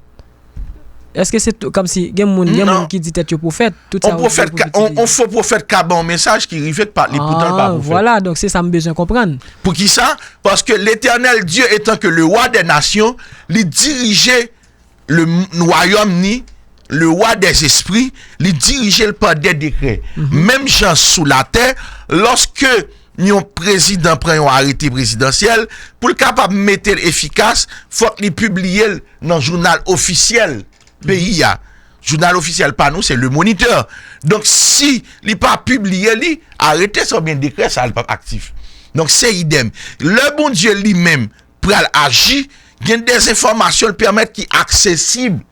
Èske se tou, kòmsi, gen moun, gen moun ki di tèt yo pwofèt, tout sa yo di yo pwofetize. On fo pwofèt ka ba yon mesaj ki rive, li poutan l pa pwofèt. Vwala, donk se sa m bezwen konprann. Poukisa? Paske Letènèl Dye, etan ke le wa dè nasyon, li dirije le wayòm ni le wa dè zespri, li dirije l pa dè dekrè. Menm jan sou latè, lòske yon prezidan pran yon arete prezidansyèl, pou l kapab mete l efikas, fòk li pibliye l nan jounal ofisyèl peyi a. Jounal ofisyèl pa nou, se Le Moniteur. Donk, si li pa pibliye li, arete sa oubyen dekrè sa, li p ap aktif. Donk, se idèm. Lè Bondye li menm pral aji, gen dèzenfòmasyon l pèmèt ki aksesib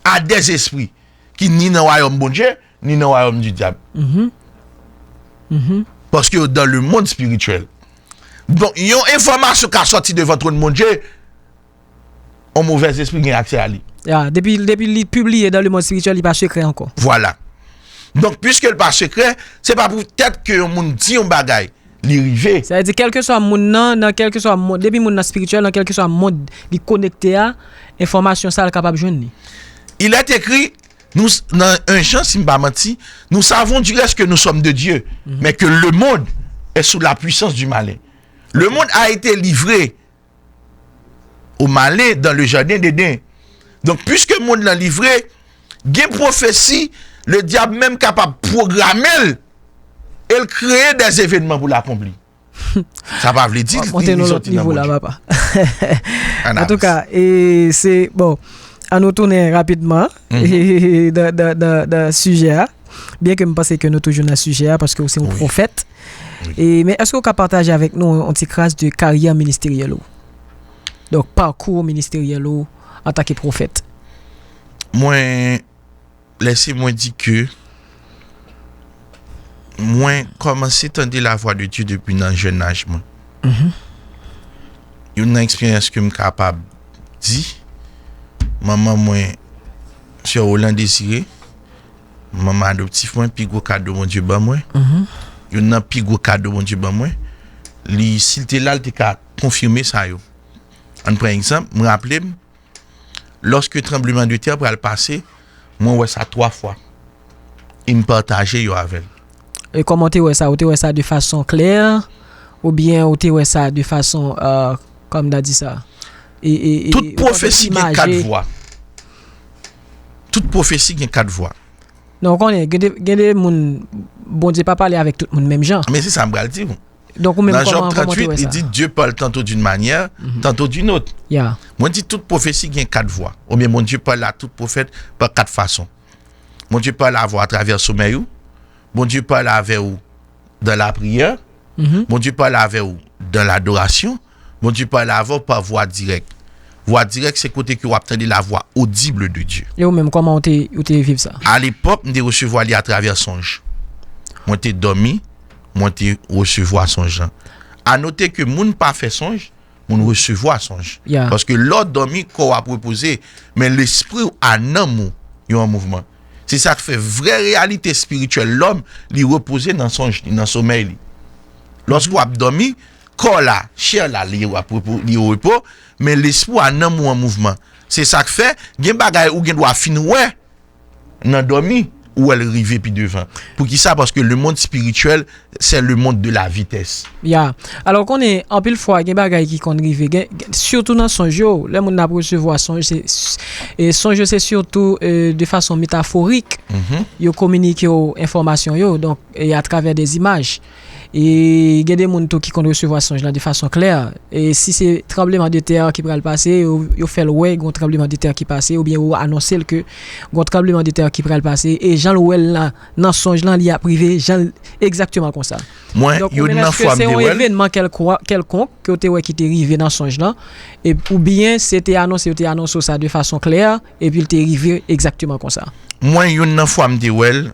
a dèzespri ki ni nan wayòm Bondye, ni nan wayòm di dyab. Paske yo dans le monde spirituel. Donk, yon enfòmasyon ka sòti devan twòn Bondye, yon movèzespri gen aksè a li. Ya, depi, depi li pibliye dans le monde spirituel, li pa sekrè ankò. Vwala. Donk, piske l pa sekrè, se pa poutèt ke yon moun di yon bagay, li rive. Sa vle di, kèlkeswa moun nan, nan kèlkeswa mond, depi moun nan espirityèl, nan kèlkeswa mond li konekte a, enfòmasyon sa a l kapab jwenn li. Il est écrit, nous, dans un Jean, si m pa manti, nous savons du reste que nous sommes de Dieu, mais que le monde est sous la puissance du malin. Le monde a été livré au malin dans le jardin d'Éden. Donk, piske mond lan livre, gen pwofesi, le dyab menm kapab pwograme l e l kreye dè evènman pou l akonpli. Sa pa vle di li sòti nan Bondye. Antouka, e se, bon, ann nou tounen rapidman nan sijè a. Byen ke m panse ke nou toujou nan sijè a, paske ou se yon pwofèt. E, men èske ou ka pataje avèk nou yon ti kras de karyè ministeryèl ou? Donk, pakou ministeryèl ou antanke pwofèt. Mwen, lèse mwen di ke mwen kòmanse tande lavwa de Dye depi nan jèn aj mwen. Youn nan eksperyans ke m kapab di, manman mwen, sè Roland Désiré, manman adoptif mwen, pi gwo kado Bondye ban mwen, youn nan pi gwo kado Bondye ban mwen, li, si l te la, l te ka konfime sa yo. Ann pran egzanp, m raple m, lòske tranblemanntè pral pase, mwen wè sa twa fwa. E m pataje yo avè l. E kòman w te wè sa? Ou te wè sa de fason klè? Oubyen ou te wè sa de fason, euh, kòman m ta di sa? E, e, e, tout pwofesi gen kat vwa. Tout pwofesi gen kat vwa. Non, ou konnen, gen de, gen de moun, Bondye pa pale avèk tout moun menm jan. Men se sa m pral di w. Donk, ou menm, kòman, kòman w te wè sa? Nan Jòb tranntuit, li di, Dieu parle tantôt d'une manière, tantôt d'une autre. Mwen di tout pwofesi gen kat vwa. Oubyen Bondye pale a tout pwofèt pa kat fason. Bondye pale avè w atravè somèy ou. Bondye pale avè w dans la prière. Bondye pale avè w dans l'adoration. Bondye pale avè w pa vwa dirèk. Vwa dirèk, se kote ke w ap tande la voix audible de Dieu. E ou menm, kòman ou te, ou te viv sa? Alepòk, m te resevwa li atravè sonj. Mwen te dòmi, mwen te resevwa sonj lan. A note ke moun pa fè sonj, moun resevwa sonj. Paske lè w dòmi, kò w ap repoze, men lespri w a nanm ou yo an mouvman. Se sa k fè vrè reyalite espirityèl lòm, li repoze nan sonj li, nan somèy li. Lòske w ap dòmi, kò la, chè la, li ap repo, li o repo, men lespri w a nanm ou an mouvman. Se sa k fè, gen bagay ou gen dwa fin wè nan dòmi, ou wè l rive pi devan. Poukisa? Paske le monde spirituel, c'est le monde de la vitesse. Ya. Alò, konnen, anpil fwa, gen bagay ki konn rive. Gen, gen, sitou nan sonj yo, lè moun nan ap resevwa sonj, se, e sonj yo se sitou, e, de fason metaforik, yo kominike w enfòmasyon yo. Donk, e atravè de zimaj. E gen de moun tou ki konn resevwa sonj lan de fason klè. E si se tranbleman de tè ki pral pase, yo, yo fè l wè gen yon tranbleman de tè ki pase, oubyen yo anonse l ke gen yon tranbleman de tè ki pral pase, e jan l wè l la nan sonj lan, li ap rive jan l, egzakteman konsa. Donk, ou menm, èske se yon evènman kèlkwa-, kèlkonk ke w te wè ki te rive nan sonj lan, e, oubyen se te anonse, yo te anonse w sa de fason klè, epi l te rive egzakteman konsa? Mwen, youn nan fwa m te wè l,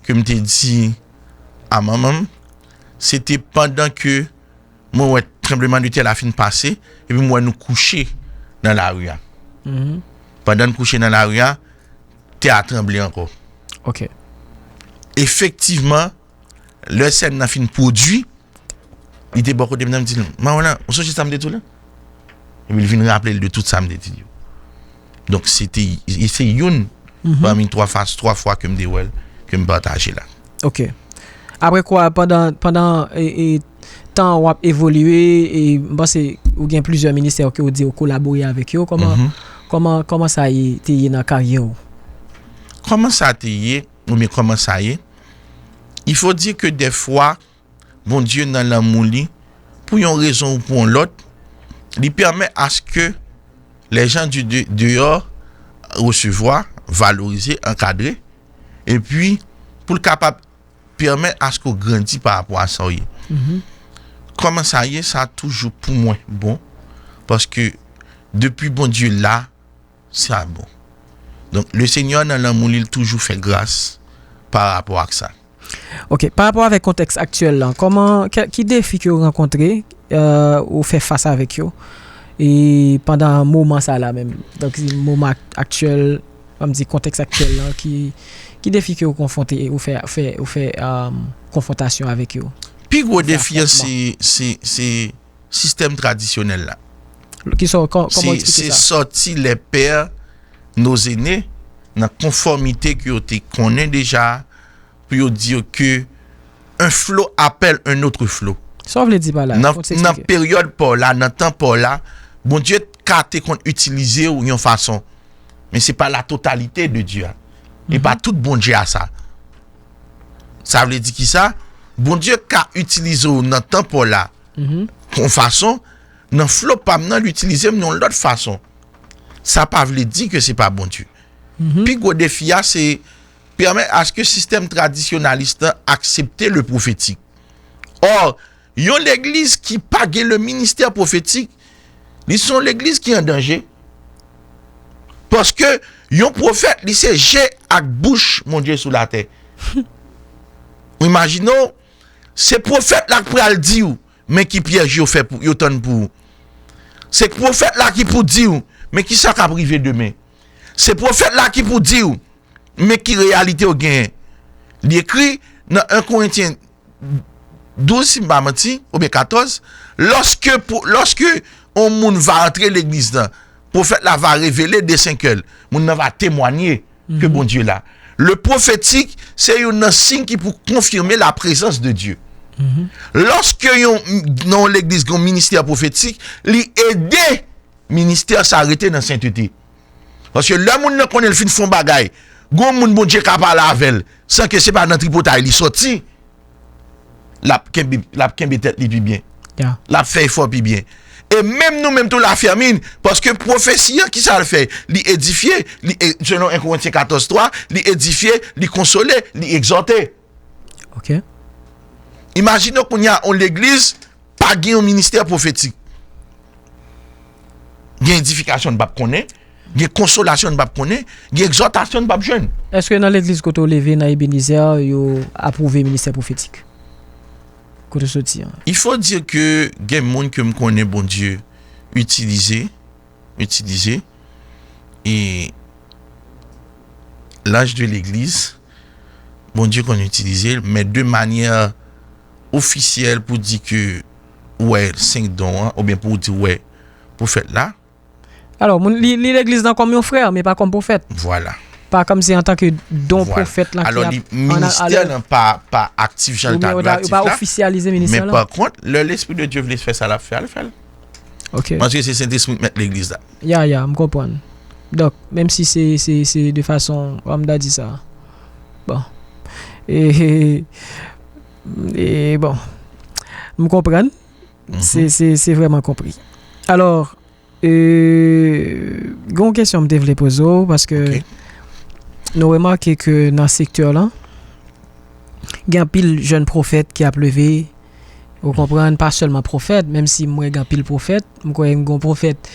ke m te di a manman m, se te pandan ke mwen wè tranbleman de tè la fin pase, epi m wè nou kouche nan lari a. Pandan n kouche nan lari a, tè a tranble ankò. Ok. Efektivman, lè sèn nan fin pwodui, li te bò kote m nan, m di l, "Mawolan, ou sonje sa m te di w la?" Epi l vin raple l de tout sa m te di l yo. Donk, se te, e se youn pami twa fas, twa fwa ke m te wè l, ke m pataje la. Ok. Apre kwa, pandan, pandan, e, e, tan w ap evolye, e, m panse ou gen plizyè ministè ke w di ou kolabore avèk yo. Kòman, kòman, kòman sa ye, te ye nan karyè w? Kòman sa te ye, oubyen kòman sa ye? Il faut dire que des fois, Bondye nan lanmou li, pou yon rezon ou pou yon lòt, li pèmèt aske les gens du de, dehors resevwa, valorize, ankadre, epi pou l kapab pèmèt aske w grandi pa rapò a sa w ye. Kòman sa ye, sa toujou pou mwen bon, paske depi Bondye la, sa bon. Donk, le Senyè nan lanmou li, l toujou fè gras pa rapò ak sa. Ok, pa rapò avèk kontèks aktyèl lan, kòman, ki defi ke w rankontre, euh, ou fè fas avèk yo, e pandan moman sa la menm? Donk, moman aktyèl, ann di kontèks aktyèl lan, ki, ki defi ke w konfwonte, ou fè, fè, ou fè, euh, konfwontasyon avèk yo? Pi gwo defi an, se, se, se sistèm tradisyonèl la. Kisa, kòman w eksplike sa? Se sòti les pères, nos aînés, nan konfòmite ke yo te konnen deja, pou yo di yo ke un flot appelle un autre flot. Sa w vle di pa la? Nan peryòd pa w la, nan tan pa w la, Bondye ka te konn itilize w yon fason. Men se pa la totalité de Dieu a. E pa tout Bondye a sa. Sa vle di kisa? Bondye ka itilize w nan tan pa w la yon fason, nan flo pa m nan, l itilize m yon lòt fason. Sa pa vle di ke se pa Bondye. Pi gwo defi a, se pèmèt aske sistèm tradisyonalis lan aksepte le pwofetik. Or, yon legliz ki pa gen le ministè pwofetik, li se yon legliz ki an danje. Paske yon pwofèt, li se je ak bouch Bondye sou latè. Ou imajine w, se pwofèt la k pral di w, men ki pyèj yo fè pou, yo tann pou ou. Se pwofèt la ki pou di w, men kisa k ap rive demen. Se pwofèt la ki pou di w, men ki reyalite w genyen. Li ekri nan en Korentyen douz, si m pa manti, oubyen katòz, lòske pou, lòske yon moun va antre legliz lan, pwofèt la va revele desen kè l, moun nan va temwanye ke Bondye la. Le pwofetik, se youn nan siy ki pou konfime la prezans de Dye. Lòske yon, nan yon legliz gen yon ministè pwofetik, li ede ministè sa rete nan sentete. Paske lè moun nan konnen l fin fè yon bagay, gon moun Bondye ka pale avè l, san ke se pa nan tripotay li sòti, l ap kenbe, l ap kenbe tèt li pi byen. L ap fè efò pi byen. E menm nou menm tou, lafèmin, paske pwofesi an, kisa l fè? Li edifye, li e-, selon en Korentyen katòz twa, li edifye, li konsole, li egzòte. Ok. Imajine w kounye a, yon legliz pa gen yon ministè pwofetik. Gen edifikasyon n p ap konnen, gen konsolasyon n p ap konnen, gen egzòtasyon n p ap jwenn. Èske nan legliz kote w leve, nan Ebenezer, yo apwouve ministè pwofetik? Kote w soti an? Il faut dire que gen moun ke m konnen Bondye itilize, itilize, e laj de legliz, Bondye konn itilize l, men de manyè ofisyèl pou di ke ou wè senk don an, oubyen pou w di w wè pwofèt la. Alò, moun, li, li legliz lan kòm yon frè, men pa kòm pwofèt. Vwala. Pa kòmsi antanke don pwofèt lan ki ap ann ale. Alò, li, ministè lan pa, pa aktif jan l ta dwe aktif la. Yo pa ofisyalize ministè lan. Men pa kont, lè Lespri de Dye vle fè sa l ap fè, l fè l. Ok. Paske se Sentespri k mèt legliz la. Ya, ya, m konprann. Donk, menm si se, se, se de fason, kòman m ta di sa? Bon. E, e, bon. M konprann. Se, se, se vrèman konpri. Alò, euh, gen yon kesyon m te vle poze w, paske nou remake ke nan sektè lan, gen anpil jèn pwofèt ki ap leve, ou konprann, pa sèlman pwofèt, menm si m wè gen anpil pwofèt, m kwè m gen yon pwofèt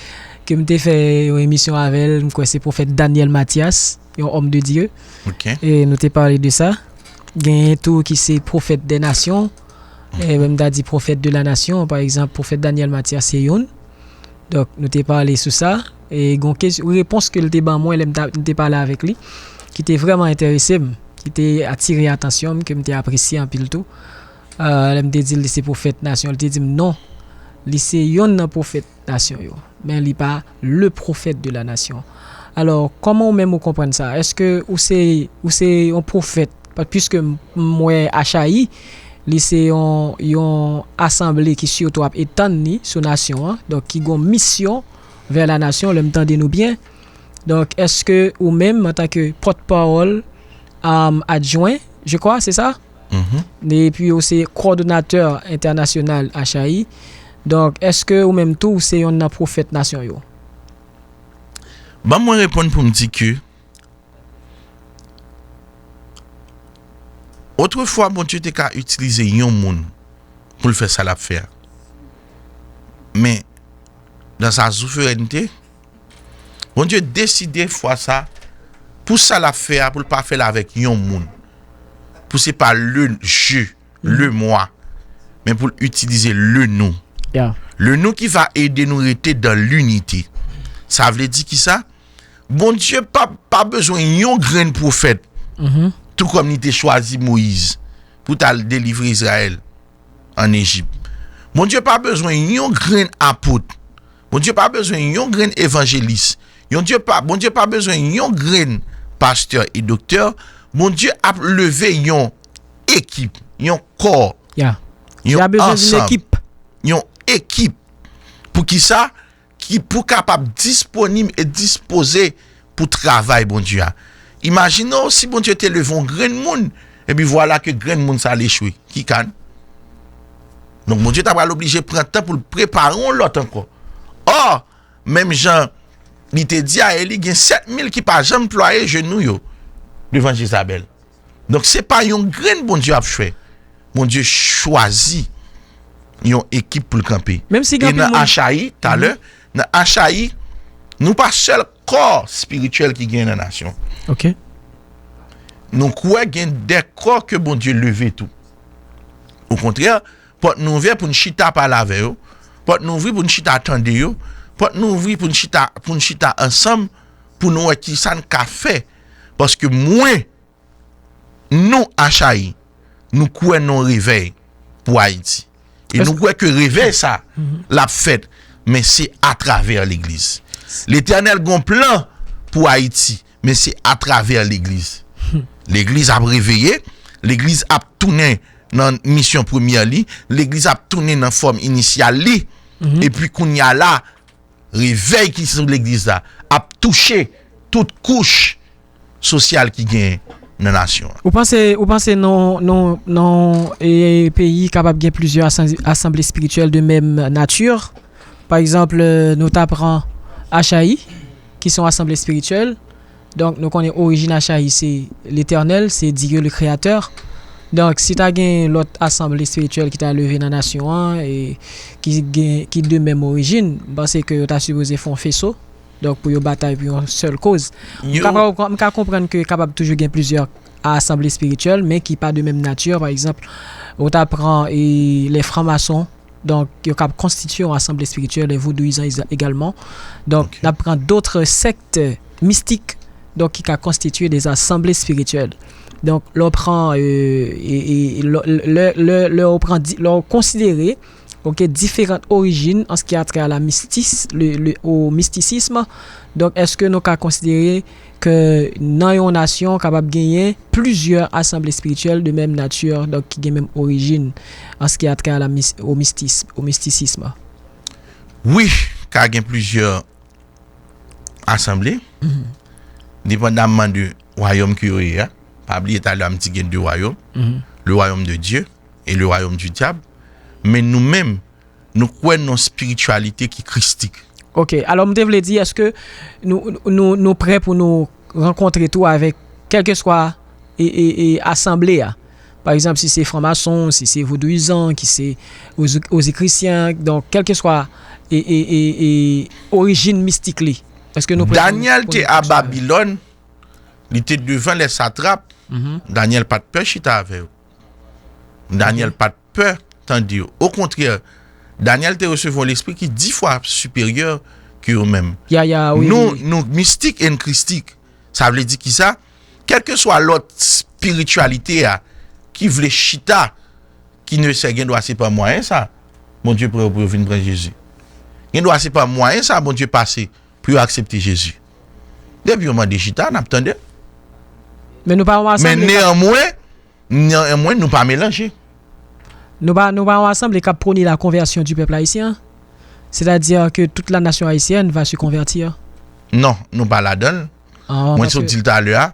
ke m te fè yon emisyon avè l, m kwè se pwofèt Daniel Mathias, yon homme de Dieu. E nou te pale de sa. Genyen tou ki se pwofèt dè nasyon. E, m ta di pwofèt de la nasyon, pa egzanp, pwofèt Daniel Mathias se youn. Donk, nou te pale sou sa. E gen yon kes-, repons ke l te ban mwen lè m ta, m te pale avèk li, ki te vrèman enterese m, ki te atire atansyon m, ke m te apresye anpil tou. Euh, lè m te di l li se pwofèt nasyon, li te di m non, li se youn nan pwofèt nasyon yo, men li pa le prophète de la nation. Alò, kòman ou menm ou konprann sa? Èske ou se, ou se yon pwofèt? Pa-, piske m, m wè Achaï, li se yon, yon asanble ki sitou ap etann li sou nasyon an, donk ki gon misyon vè la nasyon, lè m tande nou byen. Donk, èske ou menm, antanke pòtpawòl, um, adjwen, je crois, se sa? Epi ou se kowòdonatè entènasyonal Achaï. Donk, èske ou menm tou, ou se yonn nan pwofèt nasyon yo? Ban mwen reponn pou m di ke, otrefwa, Bondye te ka itilize yon moun pou l fè sa l ap fè a. Men, dans sa souveraineté, Bondye deside fwa sa, pou sa l ap fè a, pou l pa fè l avèk yon moun. Pou se pa le je, le moi, men pou l itilize le nous. Le nous ki va ede nou rete dans l'unité. Sa vle di ki sa? Bondye pa, pa bezwen yon grenn pwofèt, tou kòm li te chwazi Moyiz pou t al delivre Izrayèl ann Ejip. Bondye pa bezwen yon grenn apot. Bondye pa bezwen yon grenn evanjelis. Yon Dye pa, Bondye pa bezwen yon grenn pastè e doktè. Bondye ap leve yon ekip, yon kò, yon ansanm, yon ekip. Pou ki sa? Ki pou kapab disponib e dispoze pou travay Bondye a. Imajine w si Bondye te leve yon grenn moun, epi vwala ke grenn moun sa l echwe. Ki ka n? Donk, Bondye ta pral oblije pran tan pou l prepare yon lòt ankò. Ò, menm jan li te di a Eli, gen sèt mil ki pa janm plwaye jenou yo devan Jezabèl. Donk, se pa yon grenn Bondye ap fè. Bondye chwazi yon ekip pou l kanpe. E nan Achayi, talè, nan Achayi, nou pa sèl kò espirityèl ki gen nan nasyon. Nou kwè gen de kò ke Bondye leve tou. Okontrè, pòt nou ouvè pou n chita pale avè yo. Pòt nou ouvri pou n chita tande yo. Pòt nou ouvri pou n chita, pou n chita ansanm, pou nou wè kisa n ka fè. Paske mwen, nou, Achayi, nou kwè nan yon revèy pou Ayiti. E nou kwè ke revèy sa, l ap fèt, men se atravè legliz. Letènèl gon plan pou Ayiti, men se atravè legliz. Legliz ap reveye, legliz ap tounen nan misyon premyè li, legliz ap tounen nan fòm inisyal li, epi kounye a la, revèy ki sou legliz la ap touche tout kouch sosyal ki genyen nan nasyon an. Ou panse, ou panse nan, nan, nan, e, peyi kapab gen plizyè asan-, asanble espirityèl de menm nati? Pa egzanp, e, nou ta pran Achayi, ki se yon asanble espirityèl. Donk, nou konnen orijin Achayi se Letènèl, se Dieu le Créateur. Donk, si ta gen lòt asanble espirityèl ki ta leve nan nasyon an, e ki gen, ki de menm orijin, m panse ke yo ta sipoze fè yon feso. Donk, pou yo batay pou yon sèl koz. M ka pa konprann, m ka konprann ke kapab toujou gen plizyè asanble espirityèl, men ki pa de menm nati. Pa egzanp, ou ta pran, e, les francs-maçons, donk, yo kab konstitye yon asanble espirityèl, les vodouyizan egalman. Donk, n ap pran d'autres sectes mystiques, donk, ki ka konstitye des assemblées spirituelles. Donk, lè w pran, e, e, e, lè, lè, lè, lè w pran di-, lè w konsidere, ok, différentes origines en ce qui a trait à la mystis-, le, le, au mysticisme. Donk, èske nou ka konsidere ke nan yon nasyon kapab genyen plizyè asanble espirityèl de menm nati, donk ki gen menm orijin, en ce qui a trait à la mys-, au mystis-, au mysticisme? Wi, ka gen plizyè asanble, depandamman de wayòm ke yo ye a. Pa bliye talè a m di gen de wayòm, le royaume de Dieu et le royaume du diable. Men nou menm, nou kwè nan yon espirityalite ki kristik. Ok, alò m te vle di, èske nou, nou, nou prè pou nou rankontre tou avèk kèlkeswa e, e, e, asanble a? Pa egzanp, si se franmason, si se vodouyizan, ki se ozi- ozikrisyen, donk, kèlkeswa e, e, e, e, orijin mistik li. Èske nou prè pou nou- Danyèl pou te nou a fonksyone? Babilòn, li te devan lè satrap. Danyèl pa t pè chita avè yo. Danyèl pa t pè tande yo. Okontrè, Danyèl te resevwa yon lespri ki dis fwa siperyè ke yo menm. Ya, ya, wi, nou, wi, wi. Nou mistik and kristik. Sa vle di ki sa? Kèlkeswa lòt espirityalite a ki vle chita, ki ne sè gen dwa se pa mwayen sa, Bondye pran yo pou yo vin pran Jezi. Gen dwa se pa mwayen sa Bondye pase pou yo aksepte Jezi. Depi yo mande chita, n ap tande. Men nou pa yon Men asanble k ap- neanmwen, neanmwen, nou pa melanje. Nou pa, nou pa yon asanble k ap pwone la konvèsyon di pèp ayisyen. Sètadi ke tout la nasyon ayisyèn va se konvèti. Non, nou pa ladan l. Ah, Mwen paske- sot di l talè a,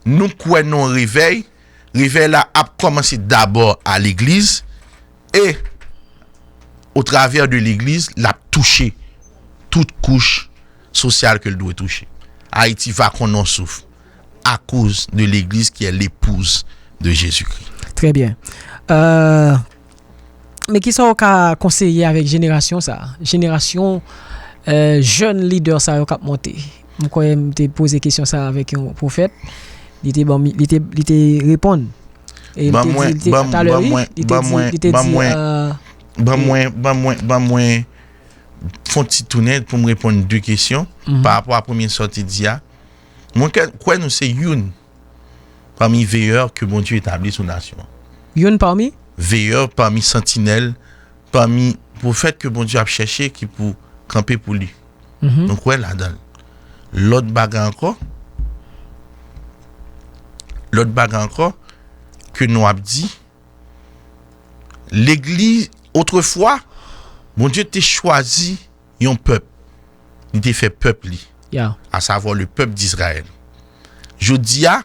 nou kwè nan revèy. Revèy la ap kòmanse dabò a legliz e otravè de legliz, l ap touche tout kouch sosyal ke l dwe touche. Ayiti va konnen yon souf akoz de legliz ki è lepouz de Jezikri. Très bien. Euh, men kisa w ka konseye avèk jenerasyon sa? Jenerasyon euh, jèn lidè sa yo k ap monte. M kwè m te poze kesyon sa avèk yon pwofèt. Li te ban m- li te, li te reponn. E li Ban te mwen- di, li te, ban- talè, ban wi, mwen- li te ban di, mwen- li te ban di, mwen- euh, Ban mwen, ban mwen, ban mwen fon ti tounen pou m reponn de kesyon pa rapò a premye sa w te di a. Mwen kwè, kwè nou se youn pami veyè ke Bondye etabli sou nasyon an. Youn pami? Veyè pami santinèl, pami pwofèt ke Bondye ap chèche ki pou kanpe pou li. Nou kwè ladan l. Lòt bagay ankò, lòt bagay ankò ke nou ap di, legliz, otrefwa, Bondye te chwazi yon pèp. Li te fè pèp li, Ya. à savoir le peuple d'Israël. Jodi a,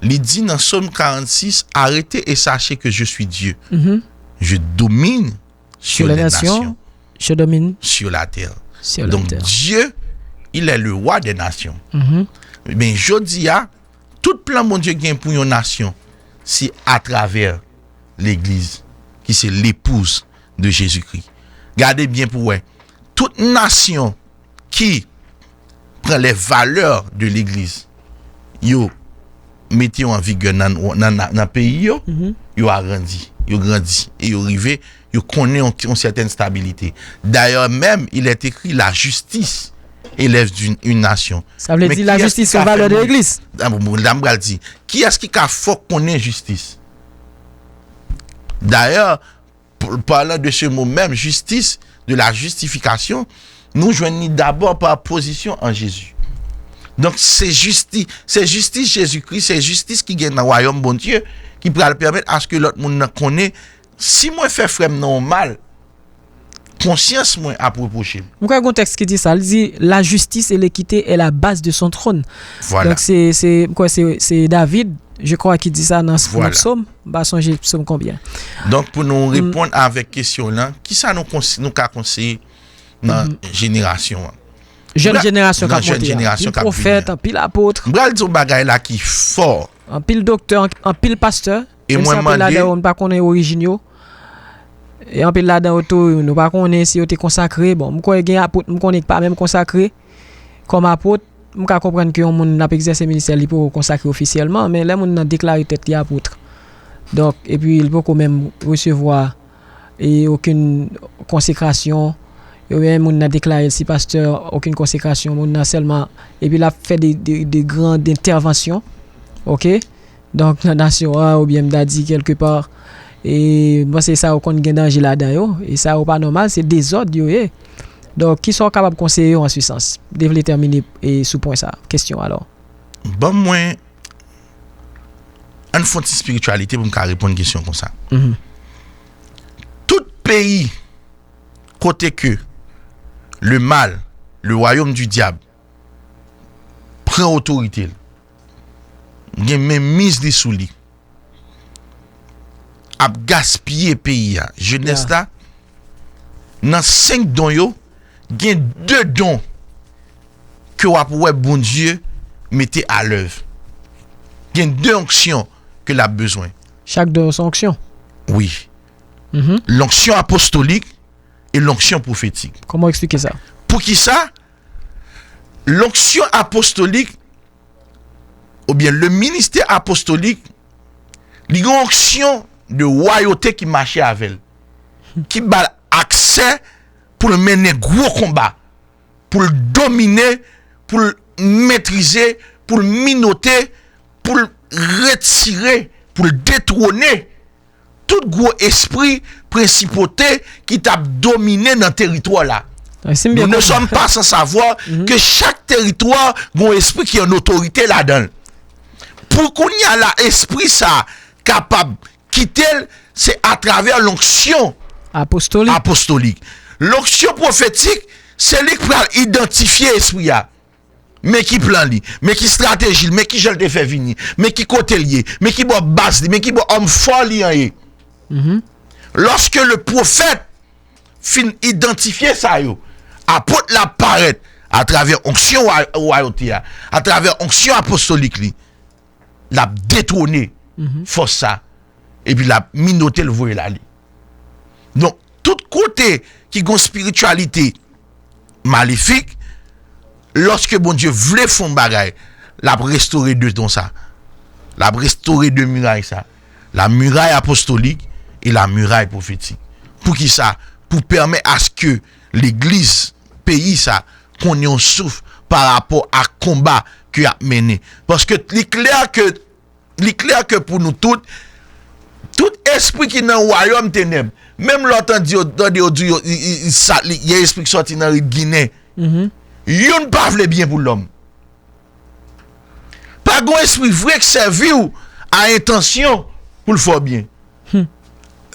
li di nan Sòm karannsis, arrêtez et sachez que je suis Dieu. Je domine sur les nations, Je domine sur la terre. Sur la Donc terre. Dieu, il est le roi des nations. Men jodi a, tout plan Bondye gen pou yon nasyon, se atravè legliz, ki se lepouz de Jezikri. Gade byen pou wè. Tout nasyon ki pran les valeurs de legliz, yo mete yo an vigè nan, nan, nan, nan peyi yo, yo agrandi, yo grandi, e yo rive, yo konnen yon, yon sètèn stabilite. D'ailleurs même, il est écrit, la justice élève d'une, une nation. Sa vle Men di kiyès lajistis ki yon ka valè fè de moun- legliz. Ah, bon, bon, la, m pral di, kiyès ki ka fè w konnen jistis? D'ailleurs, p- parlant de ce mot même, justice, de la justification, nou jwenn li dabò pa pozisyon an Jezi. Donk, se jistis, se jistis Jezikri, se jistis ki gen nan wayòm Bondye, ki pral pèmèt aske lòt moun nan konnen, si mwen fè frè m nan yon mal, konsyans mwen ap repwoche m. M kwè gon tèks ki di sa, li di la justice et l'équité est la base de son trône. Vwala. Donk se, se, m kwè se, se David, je crois, ki di sa nan, Vwala. Nan psaume, m pa sonje psaume konbyen. Donk, pou nou reponn avèk kesyon w lan, kisa nou, kons- nou ka konseye nan jenerasyon an? Jèn Nan- jenerasyon k nan ap jèn monte a. jenerasyon Anpil k ap pwofèt, vini a. M pral di yon bagay la ki fò. Anpil doktè, an- anpil pastè. E Menm si mwen anpil ladan mande- yo, nou pa konnen orijin yo. E anpil ladan yo tou, nou pa konnen si yo te konsakre. Bon, m kwè gen apot, m konnen ki pa menm konsakre kòm apot. M ka konprann ke yon moun ap egzèse ministè li poko konsakre ofisyèlman, men lè moun nan deklare tèt li apot, donk, epi li poko menm resevwa e okenn konsekrasyon, oubyen moun nan deklare l se pastè, okenn konsekrasyon, moun nan sèlman, epi l ap fè de, de, de grand entèvansyon, oke? Donk, nan nasyon an, oubyen m ta di kèlkepa, e m panse sa yo konn gen danje ladan yo, e sa yo pa nòmal, se dezòd yo ye. Donk, kisa w kapab konseye yo an se sans? M te vle tèmine e, sou pwen sa, kesyon alò. Ban mwen, ann fè yon ti espirityalite pou m ka reponn kesyon konsa. Mhm. Tout peyi kote ke le mal, le royaume du diable, pran otorite l, gen men miz li sou li, ap gaspiye peyi a. Jenès la, nan senk don yo, gen de don ke w ap wè Bondye mete alèv. Gen de onksyon ke l ap bezwen. Chak don yo se onksyon. Wi. Lonksyon apostolik e lonksyon pwofetik. Kòman w eksplike sa? Poukisa? Lonksyon apostolik, oubyen le ministè apostolik, li gen onksyon de wayote ki mache avè l, ki ba l aksè pou l mennen gwo konba, pou l domine, pou l metrize, pou l minote, pou l retire, pou l detwone tout gwo espri prensipote ki t ap domine nan teritwa la. Nous ne sommes pas sans savoir que chaque territoire gon espri ki an otorite ladan l. Pou kounye a la, espri sa kapab kite l, se atravè lonksyon apostolik. Lonksyon pwofetik, se li k pral idantifye espri a. Men ki plan li, men ki estrateji l, men ki jan l te fè vini, men ki kote l ye, men ki bò baz li, men ki bò òm fò li an ye. Lòske le pwofèt fin idantifye sa yo, apot la parèt atravè onksyon wa- wayote a, atravè onksyon apostolik li, l ap detwone fòs sa, epi l ap minote l, voye l ale. Donk, tout kote ki gon espirityalite malefik, lòske Bondye vle fè yon bagay, l ap restore de don sa. L ap restore de miray sa. La miray apostolik e la miray pwofetik. Poukisa? Pou pèmèt aske legliz, peyi sa, konnen yon souf pa rapò ak konba ke y ap mennen. Paske li klè ke, li klè ke pou nou tout, tout espri ki nan wayòm tenèb, menm lè w tande yo, tande yo di yo, i- i- i- sa- li- gen espri k sòti nan Rit Ginen, youn pa vle byen pou lòm. Pa gon espri vre k sèvi w a entansyon pou l fè w byen.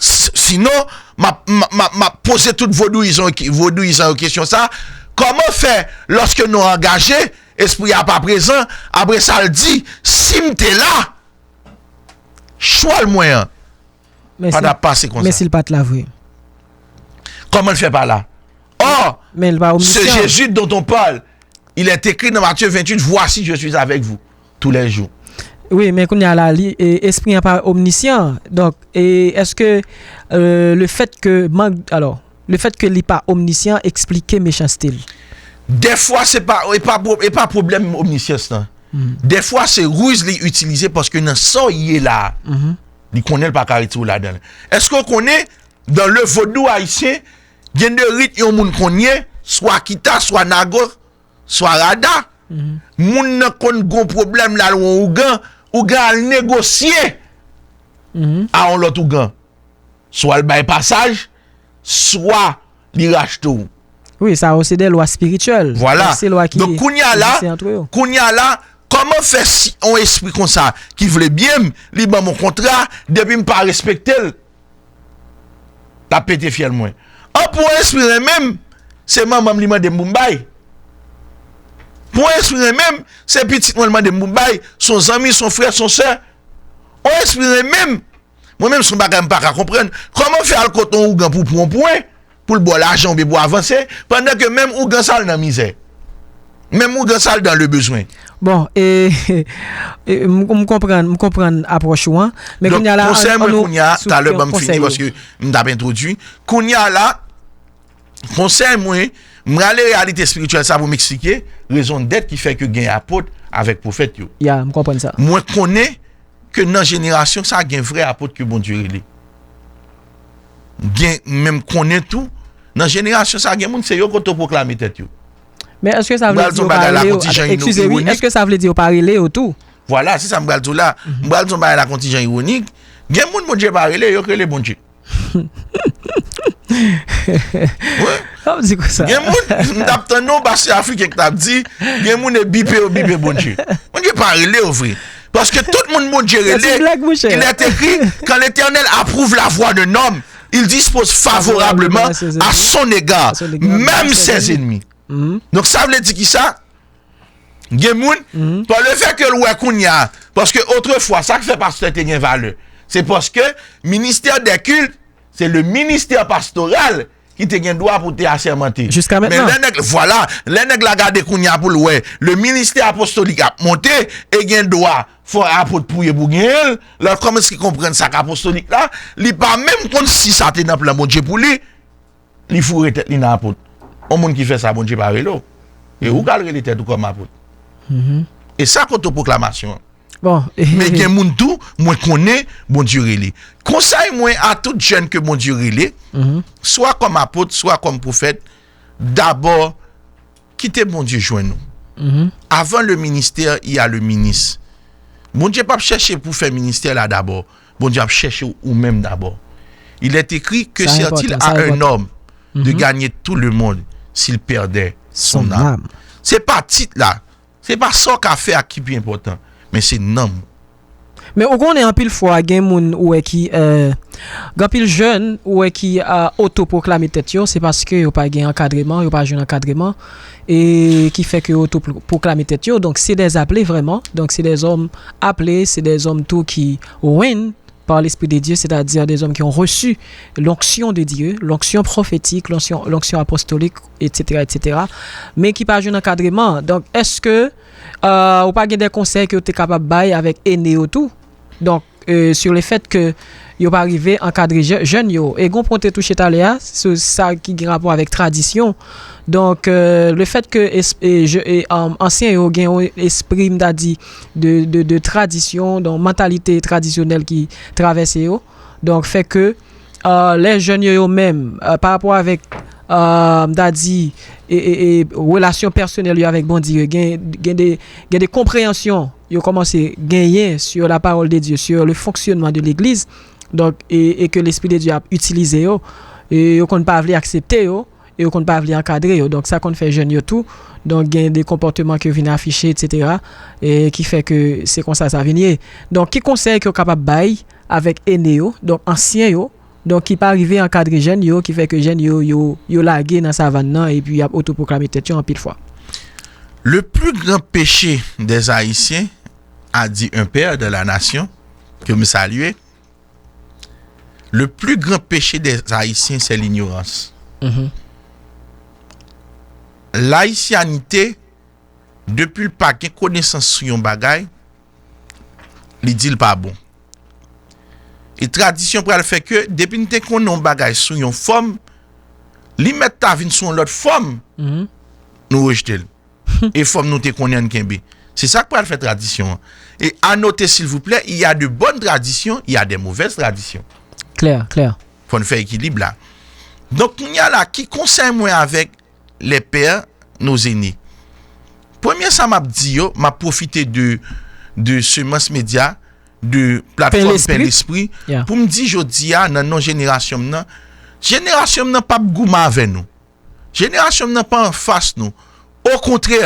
S- Sinon, m ap, m ap, m ap, m ap poze tout vodouyizan yo ki- vodouyizan yo kesyon sa, kòman fè, lòske nou angaje, espri a pa prezan, apre sa l di, si m te la, chwal mwen an pa t ap pase konsa. Men si l pa t la vre? Kòman l fè pa la? Or, ce Jésus dont on parle, il est écrit dans Matthieu vingt-huit, voici, je suis avec vous tous les jours. Wi, men kounye a la, li, e, espri an pa omnisyan. Donk, e, èske, e, le fèt ke mank, alò, le fèt ke li pa omnisyan eksplike mechanste l? Dèfwa, se pa, e pa, pwo- e pa pwoblèm omnisyans lan. Dèfwa, se riz li itilize paske nan sa w ye la, li konnen l pa ka retire w ladan l. Èske w konnen, dans le vodou haïtien, gen de rit yon moun konnen, swa kita, swa nago, swa rada. Moun nan konn gon pwoblèm, l al wè yon ougan, ougan al negosye a yon lòt ougan. Swa l bay pasaj, swa li rachte w. Wi, sa yo se de lwa espirityèl. Vwala. Se lwa ki egziste antre yo. Donk, kounye a la, kounye a la, kòman fè si yon espri konsa ki vle byen m, li ban m yon kontra, depi m pa respekte l, l ap pete fyèl mwen. An, pou yon espri renmen m, se manman m li mande m pou m bay. Pou yon espri renmen m, se pitit mwen l mande m pou m bay, se yon zanmi, se yon frè, se yon sè. Yon espri renmen m, mwen menm, se yon bagay m pa ka konprann. Kòman fè al kot yon ougan pou pran yon pwen, pou l ba w lajan oubyen pou avanse, pandan ke menm ougan sa l nan mizè? Menm ougan sa l dans le besoin. Bon, e, e, m, m konprann, m konprann apwòch ou an. Men kounye a la, konsèy mwen kounye a, talè ban m fini, paske m t ap entwodui. Kounye a la, konsèy mwen, m rale reyalite espirityèl sa pou m eksplike rezon dèt ki fè ke gen apot avèk pwofèt yo. Ya, m konprann sa. Mwen konnen ke nan jenerasyon sa, gen vrè apot ke Bondye rele. Gen, men m konnen tou, nan jenerasyon sa, gen moun se yo k otopwoklame tèt yo. Men èske sa vle di yo pa rele yo? Eskize, wi, èske sa vle di yo pa rele yo tou? Vwala, se sa m pral di w la. M pral di yon bagay la k yon ti jan iwonik. Gen moun Bondye pa rele, yo k rele Bondye. Wi. Gen moun, m t ap tann yon pastè afriken ki t ap di, gen moun e bipe yo bipe Bondye. Bondye pa rele yo vre. Paske tout moun Bondye rele, il est écrit, quand l'Éternel approuve la voie d'un homme, il dispose favorablement à son égard, même ses ennemis. Donk, sa vle di ki sa? Gen moun, pa le fè ke l wè kounye a, paske otrefwa, sa k fè pastè te gen valè, Se paske ministè dè kilt, se le ministè pastoral ki te gen dwa pou te asèmante. Jiska mentnan. Men lè nèg, vwala, lè nèg la gade kounye a pou l wè, le ministè apostolik ap monte, e gen dwa fò apot pou ye pou genyen l, lè l kòmanse konprann sa k apostolik la, li pa menm konn si sa te nan plan Bondye pou li, li foure tèt li nan apot. Yon moun ki fè sa, Bondye pa rele w. E ou k al rele tèt ou kòm apot. E sa k otopwoklamasyon an. Bon. Men gen moun tou, mwen konnen Bondye rele. Konsèy mwen a tout jèn ke Bondye rele, swa kòm apot, swa kòm pwofèt, dabò, kite Bondye jwenn ou. Avant le ministère, il y a le ministre. Bondye p ap chèche pou fè ministè la dabò. Bondye ap chèche ou menm dabò. Il est écrit, que sert-il à un homme de gagner tout le monde s'il perdait son âme? Se pa tit la. Se pa sa w ka fè a ki pi enpòtan, men se nanm ou. Men ou konnen anpil fwa gen moun ou wè ki, euh, gen anpil jèn ou wè ki, euh, otopwoklame tèt yo, se paske yo pa gen ankadreman, yo pa jwenn ankadreman, e ki fè ke yo otopwoklame tèt yo. Donk se des appelés vrèman, donk se des hommes appelés, se des hommes tou ki win par l'Esprit de Dieu, c'est-à-dire des hommes qui ont reçu l'onction de Dieu, l'onction prophétique, l'onction, l'onction apostolique, et cetera, et cetera, men ki pa jwenn ankadreman. Donk, èske, euh, ou pa gen de konsèy ke w te kapab bay avèk ene yo tou? Donk, euh, sur le fait que yo pa rive ankadre jè-, jèn yo. E gon pwen w te touche talè a, sou sa ki gen rapò avèk tradisyon. Donk, euh, le fait que es-, e, je, e, um, ansyen yo gen yon espri, m ta di, de, de, de tradisyon, donk mantalite tradisyonèl ki travèse yo. Donk, fè ke, euh, lè jèn yo, yo menm, euh, pa rapò avèk, euh, m ta di, e, e, e, relasyon pèsonèl yo avèk Bondye, gen, gen de, gen de konpreyansyon yo kòmanse genyen sur la parole de Dieu, sur le fonctionnement de l'église, donk, e, e ke Lespri de Dye ap itilize yo, e yo konn pa vle aksepte yo, e yo konn pa vle ankadre yo. Donk, sa konn fè jèn yo tou, donk, gen de konpòteman ke yo vin afiche, et cetera, e ki fè ke se konsa sa vin ye. Donk, ki konsèy ke w kapab bay avèk ene yo, donk, ansyen yo, donk, ki pa rive ankadre jèn yo, ki fè ke jèn yo, yo, yo lage nan savann nan, epi y ap otopwoklame tèt yo anpil fwa? Le plus grand péché des Haïtiens, a dit un père de la nation, que me saluer, le plus grand péché des Haïtiens, c'est l'ignorance. Mhm. Layisyanite, depi l pa gen konesans sou yon bagay, li di l pa bon. E tradisyon pral fè ke, depi n te konnen yon bagay sou yon fòm, li mèt ta vin sou yon lòt fòm, mhm, nou rejte l. E fòm nou te konnen n kenbe. Se sa k pral fè tradisyon an. E a note, silvouplè, il y a de bonnes traditions, il y a des mauvaises traditions. Klè, klè. Fò n fè ekilib la. Donk, kounye a la, ki konsèy mwen avèk les pères, nos aînés? Premye sa m ap di yo, m ap pwofite de, de Semans Medya, de platfòm Pen Lespri, pou m di jodi a, nan non jenerasyon m nan, jenerasyon m nan p ap goumen avè nou. Jenerasyon m nan pa anfas nou. Okontrè,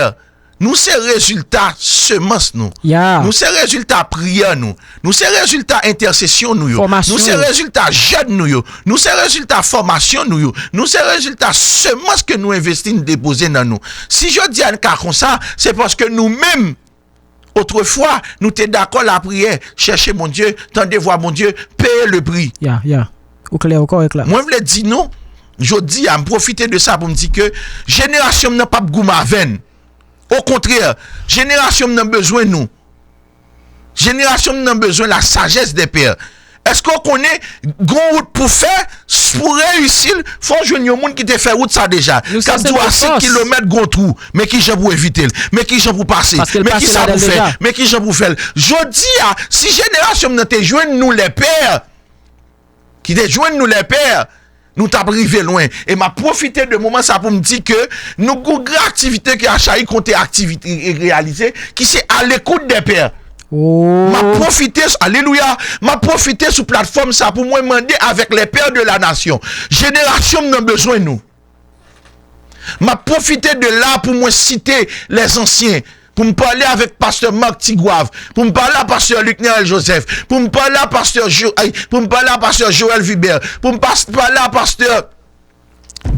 nou se rezilta semans nou. Ya. Nou se rezilta priyè nou. Nou se rezilta entèsesyon nou yo. Fòmasyon yo. Nou se rezilta jèn nou yo. Nou se rezilta fòmasyon nou yo. Nou se rezilta semans ke nou envesti, n depoze nan nou. Si jodi a n ka konsa, se paske nou menm, otrefwa, nou te dakò lapriyè, chèche Bondye, tande vwa Bondye, peye le pri. Ya, ya. Ou klè, ou kòrèk la. Mwen vle di nou, jodi a, m pwofite de sa pou m di ke jenerasyon m nan p ap goumen avè n. Okontrè, jenerasyon m nan bezwen nou. Jenerasyon m nan bezwen la sagesse des pères. Èske w konnen gon wout pou fè, pou reyisi l, fò w jwenn yon moun ki te fè wout sa deja? K ap di w a senk kilomèt gon twou, men kijan pou evite l, men kijan pou pase, men kisa pou fè, men kijan pou fè l. Jodi a, si jenerasyon m nan te jwenn nou les pères, ki te jwenn nou les pères, nou t ap rive lwen. E m ap pwofite de moman sa pou m di ke nou gon gran aktivite ke Achaï konte aktivite reyalize, ki se à l'écoute des pères. M ap pwofite, alelouya, m ap pwofite sou platfòm sa pou mwen mande avèk les pères de la nation. Jenerasyon m nan bezwen nou. M ap pwofite de la pou mwen site les anciens, pou m pale avèk pastè Marc Tigwav, pou m pale a pastè Luckner L. Joseph, pou m pale a pastè Jo-, ay, pou m pale a pastè Joël Vibert, pou m pas-, pale a pastè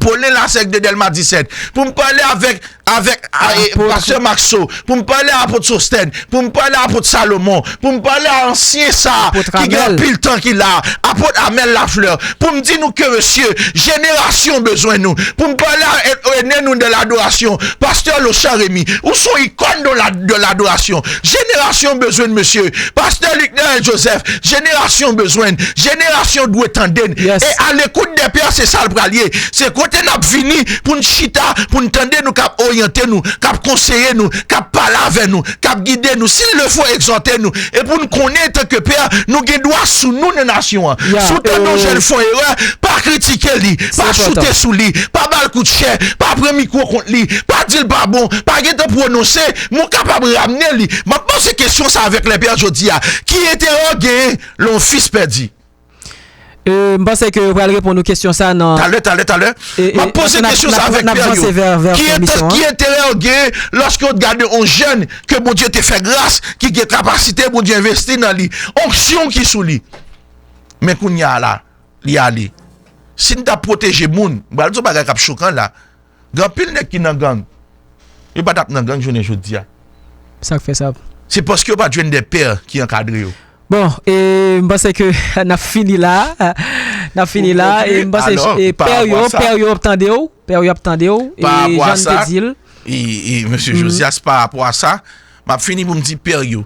Paulin Lasek de Dèlma disèt, pou m pale avèk, avèk a, e, Pastè Maxo, pou m pale a Apot Sostèn, pou m pale a Apot Salomon, pou m pale a ansyen sa a ki gen anpil tan ki la, Apot Amel Lafleur, pou m di nou ke, mesye, jenerasyon bezwen nou, pou m pale a Ene nou de ladorasyon, Pastè Lochan Remy, ou son ikòn de la, de ladorasyon, jenerasyon bezwen n, mesye, Pastè Luckner Joseph, jenerasyon bezwen n, jenerasyon dwe tande n, e a l'écoute des pères, se sa l pral ye. Se kote n ap vini pou n chita, pou n tande nou, k ap oryante nou, k ap konseye nou, k ap pale avè nou, k ap gide nou, s'il le faut, egzòte nou. E pou n konnen, antanke pè, nou gen dwa sou nou nan nasyon an. Si w tande yon jèn fè yon erè, pa kritike li, pa choute sou li, pa ba l kout chè, pa pran mikwo kont li, pa di l pa bon, pa gentan pwononse, men w kapab ramne li. M ap poze kesyon sa avèk lè pè jodi a. Ki enterè w genyen lè yon fis pèdi? E, m panse ke yo pral reponn ou kesyon sa nan... Talè, talè, talè. M ap poze kesyon sa avèk pè yo. Ki enterè w genyen lòske w gade yon jèn ke Bondye te fè gras, ki gen kapasite, Bondye envesti nan li, onksyon ki sou li? Men kounye a la, li ale. Si n t ap pwoteje moun, m pral di w bagay k ap chokan la. Gen anpil nèg ki nan gang. Yo pa t ap nan gang jounen jodi a. Sa k fè sa? Se paske yo pa t jwenn de pè ki ankadre yo. Bon, e, m panse ke n ap fini la. N ap fini la. E m panse, e, pè yo, pè yo ap tande w. Pè yo ap tande w. E jan n te di l. E, e, mesye Josias, pa rapò a sa, m ap fini pou m di pè yo,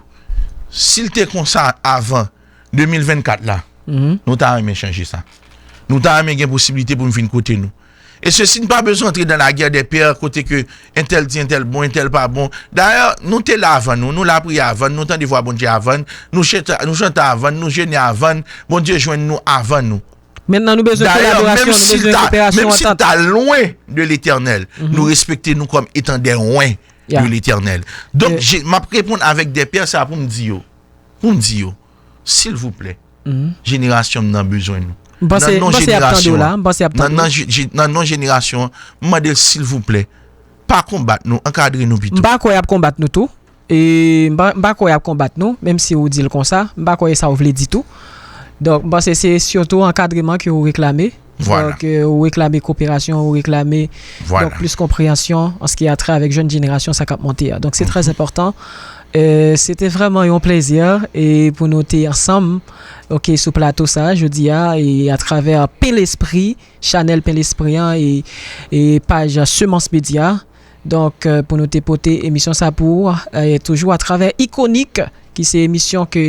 si l te konsa avan de mil vennkat la, nou ta renmen chanje sa. Nou ta renmen gen posiblite pou n vin kote nou. E sesi n pa bezwen antre dans la guerre des pères, kote ke entèl di entèl bon, entèl pa bon. Dayè, nou te la avan nou, nou lapriyè avan n, nou tande vwa Bondye avan n, nou chante, nou chante avan n, nou jene avan n, Bondye jwenn nou avan nou. Mentnan, nou bezwen kolaborasyon, nou bezwen koperasyon antann. Menm si l ta lwen de Letènèl, nou respekte nou kòm etan de lwen de Letènèl. Donk, m ap reponn avèk de pè sa pou m di yo, pou m di yo, silvouplè, jenerasyon m nan bezwen nou. Nan non jenerasyon an, nan non jenerasyon an, m mande l, silvouplè, pa konbat nou, ankadre nou pito. M pa kwè y ap konbat nou tou. E m pa, m pa kwè y ap konbat nou, menm si ou di l konsa, m pa kwè e sa ou vle di tou. Donk, m panse se sitou ankadreman ke ou reklame. Donk, euh, ou reklame koperasyon, ou reklame, donk, plis konpreyansyon an ce qui a trait avec jèn jenerasyon, sa k ap monte a. Donk, se trè enpòtan. Euh, se te vrèman yon plezi, e pou nou te ansanm, ok, sou plato sa, jodi a, e atravè Pen Lespri, chanèl Pen Lespri an, e, e paj Semence Média. Donk, euh, pou nou te pote emisyon sa pou ou, euh, toujou atravè Ikonik, ki se emisyon ke,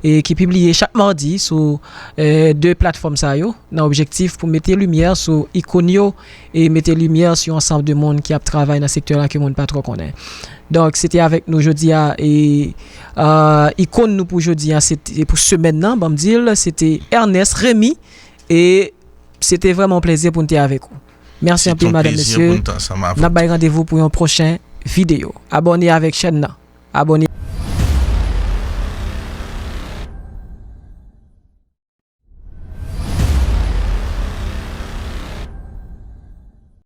e, ki pibliye chak madi sou, euh, de platfòm sa yo, nan objektif pou mete limyè sou ikòn yo e mete limyè sou yon ansanm de moun ki ap travay nan sektè la ke moun pa twò konnen. Donk, se te avèk nou jodi a, e, euh, ikòn nou pou jodi a, se te pou semèn nan, ban m di l, se te Ernest Remy, e se te vrèman yon plezi pou n te avèk ou. Mèsi anpil, madanm, mesye. N ap bay randevou pou yon pwochen videyo. Abòne avèk chèn nan. Abòne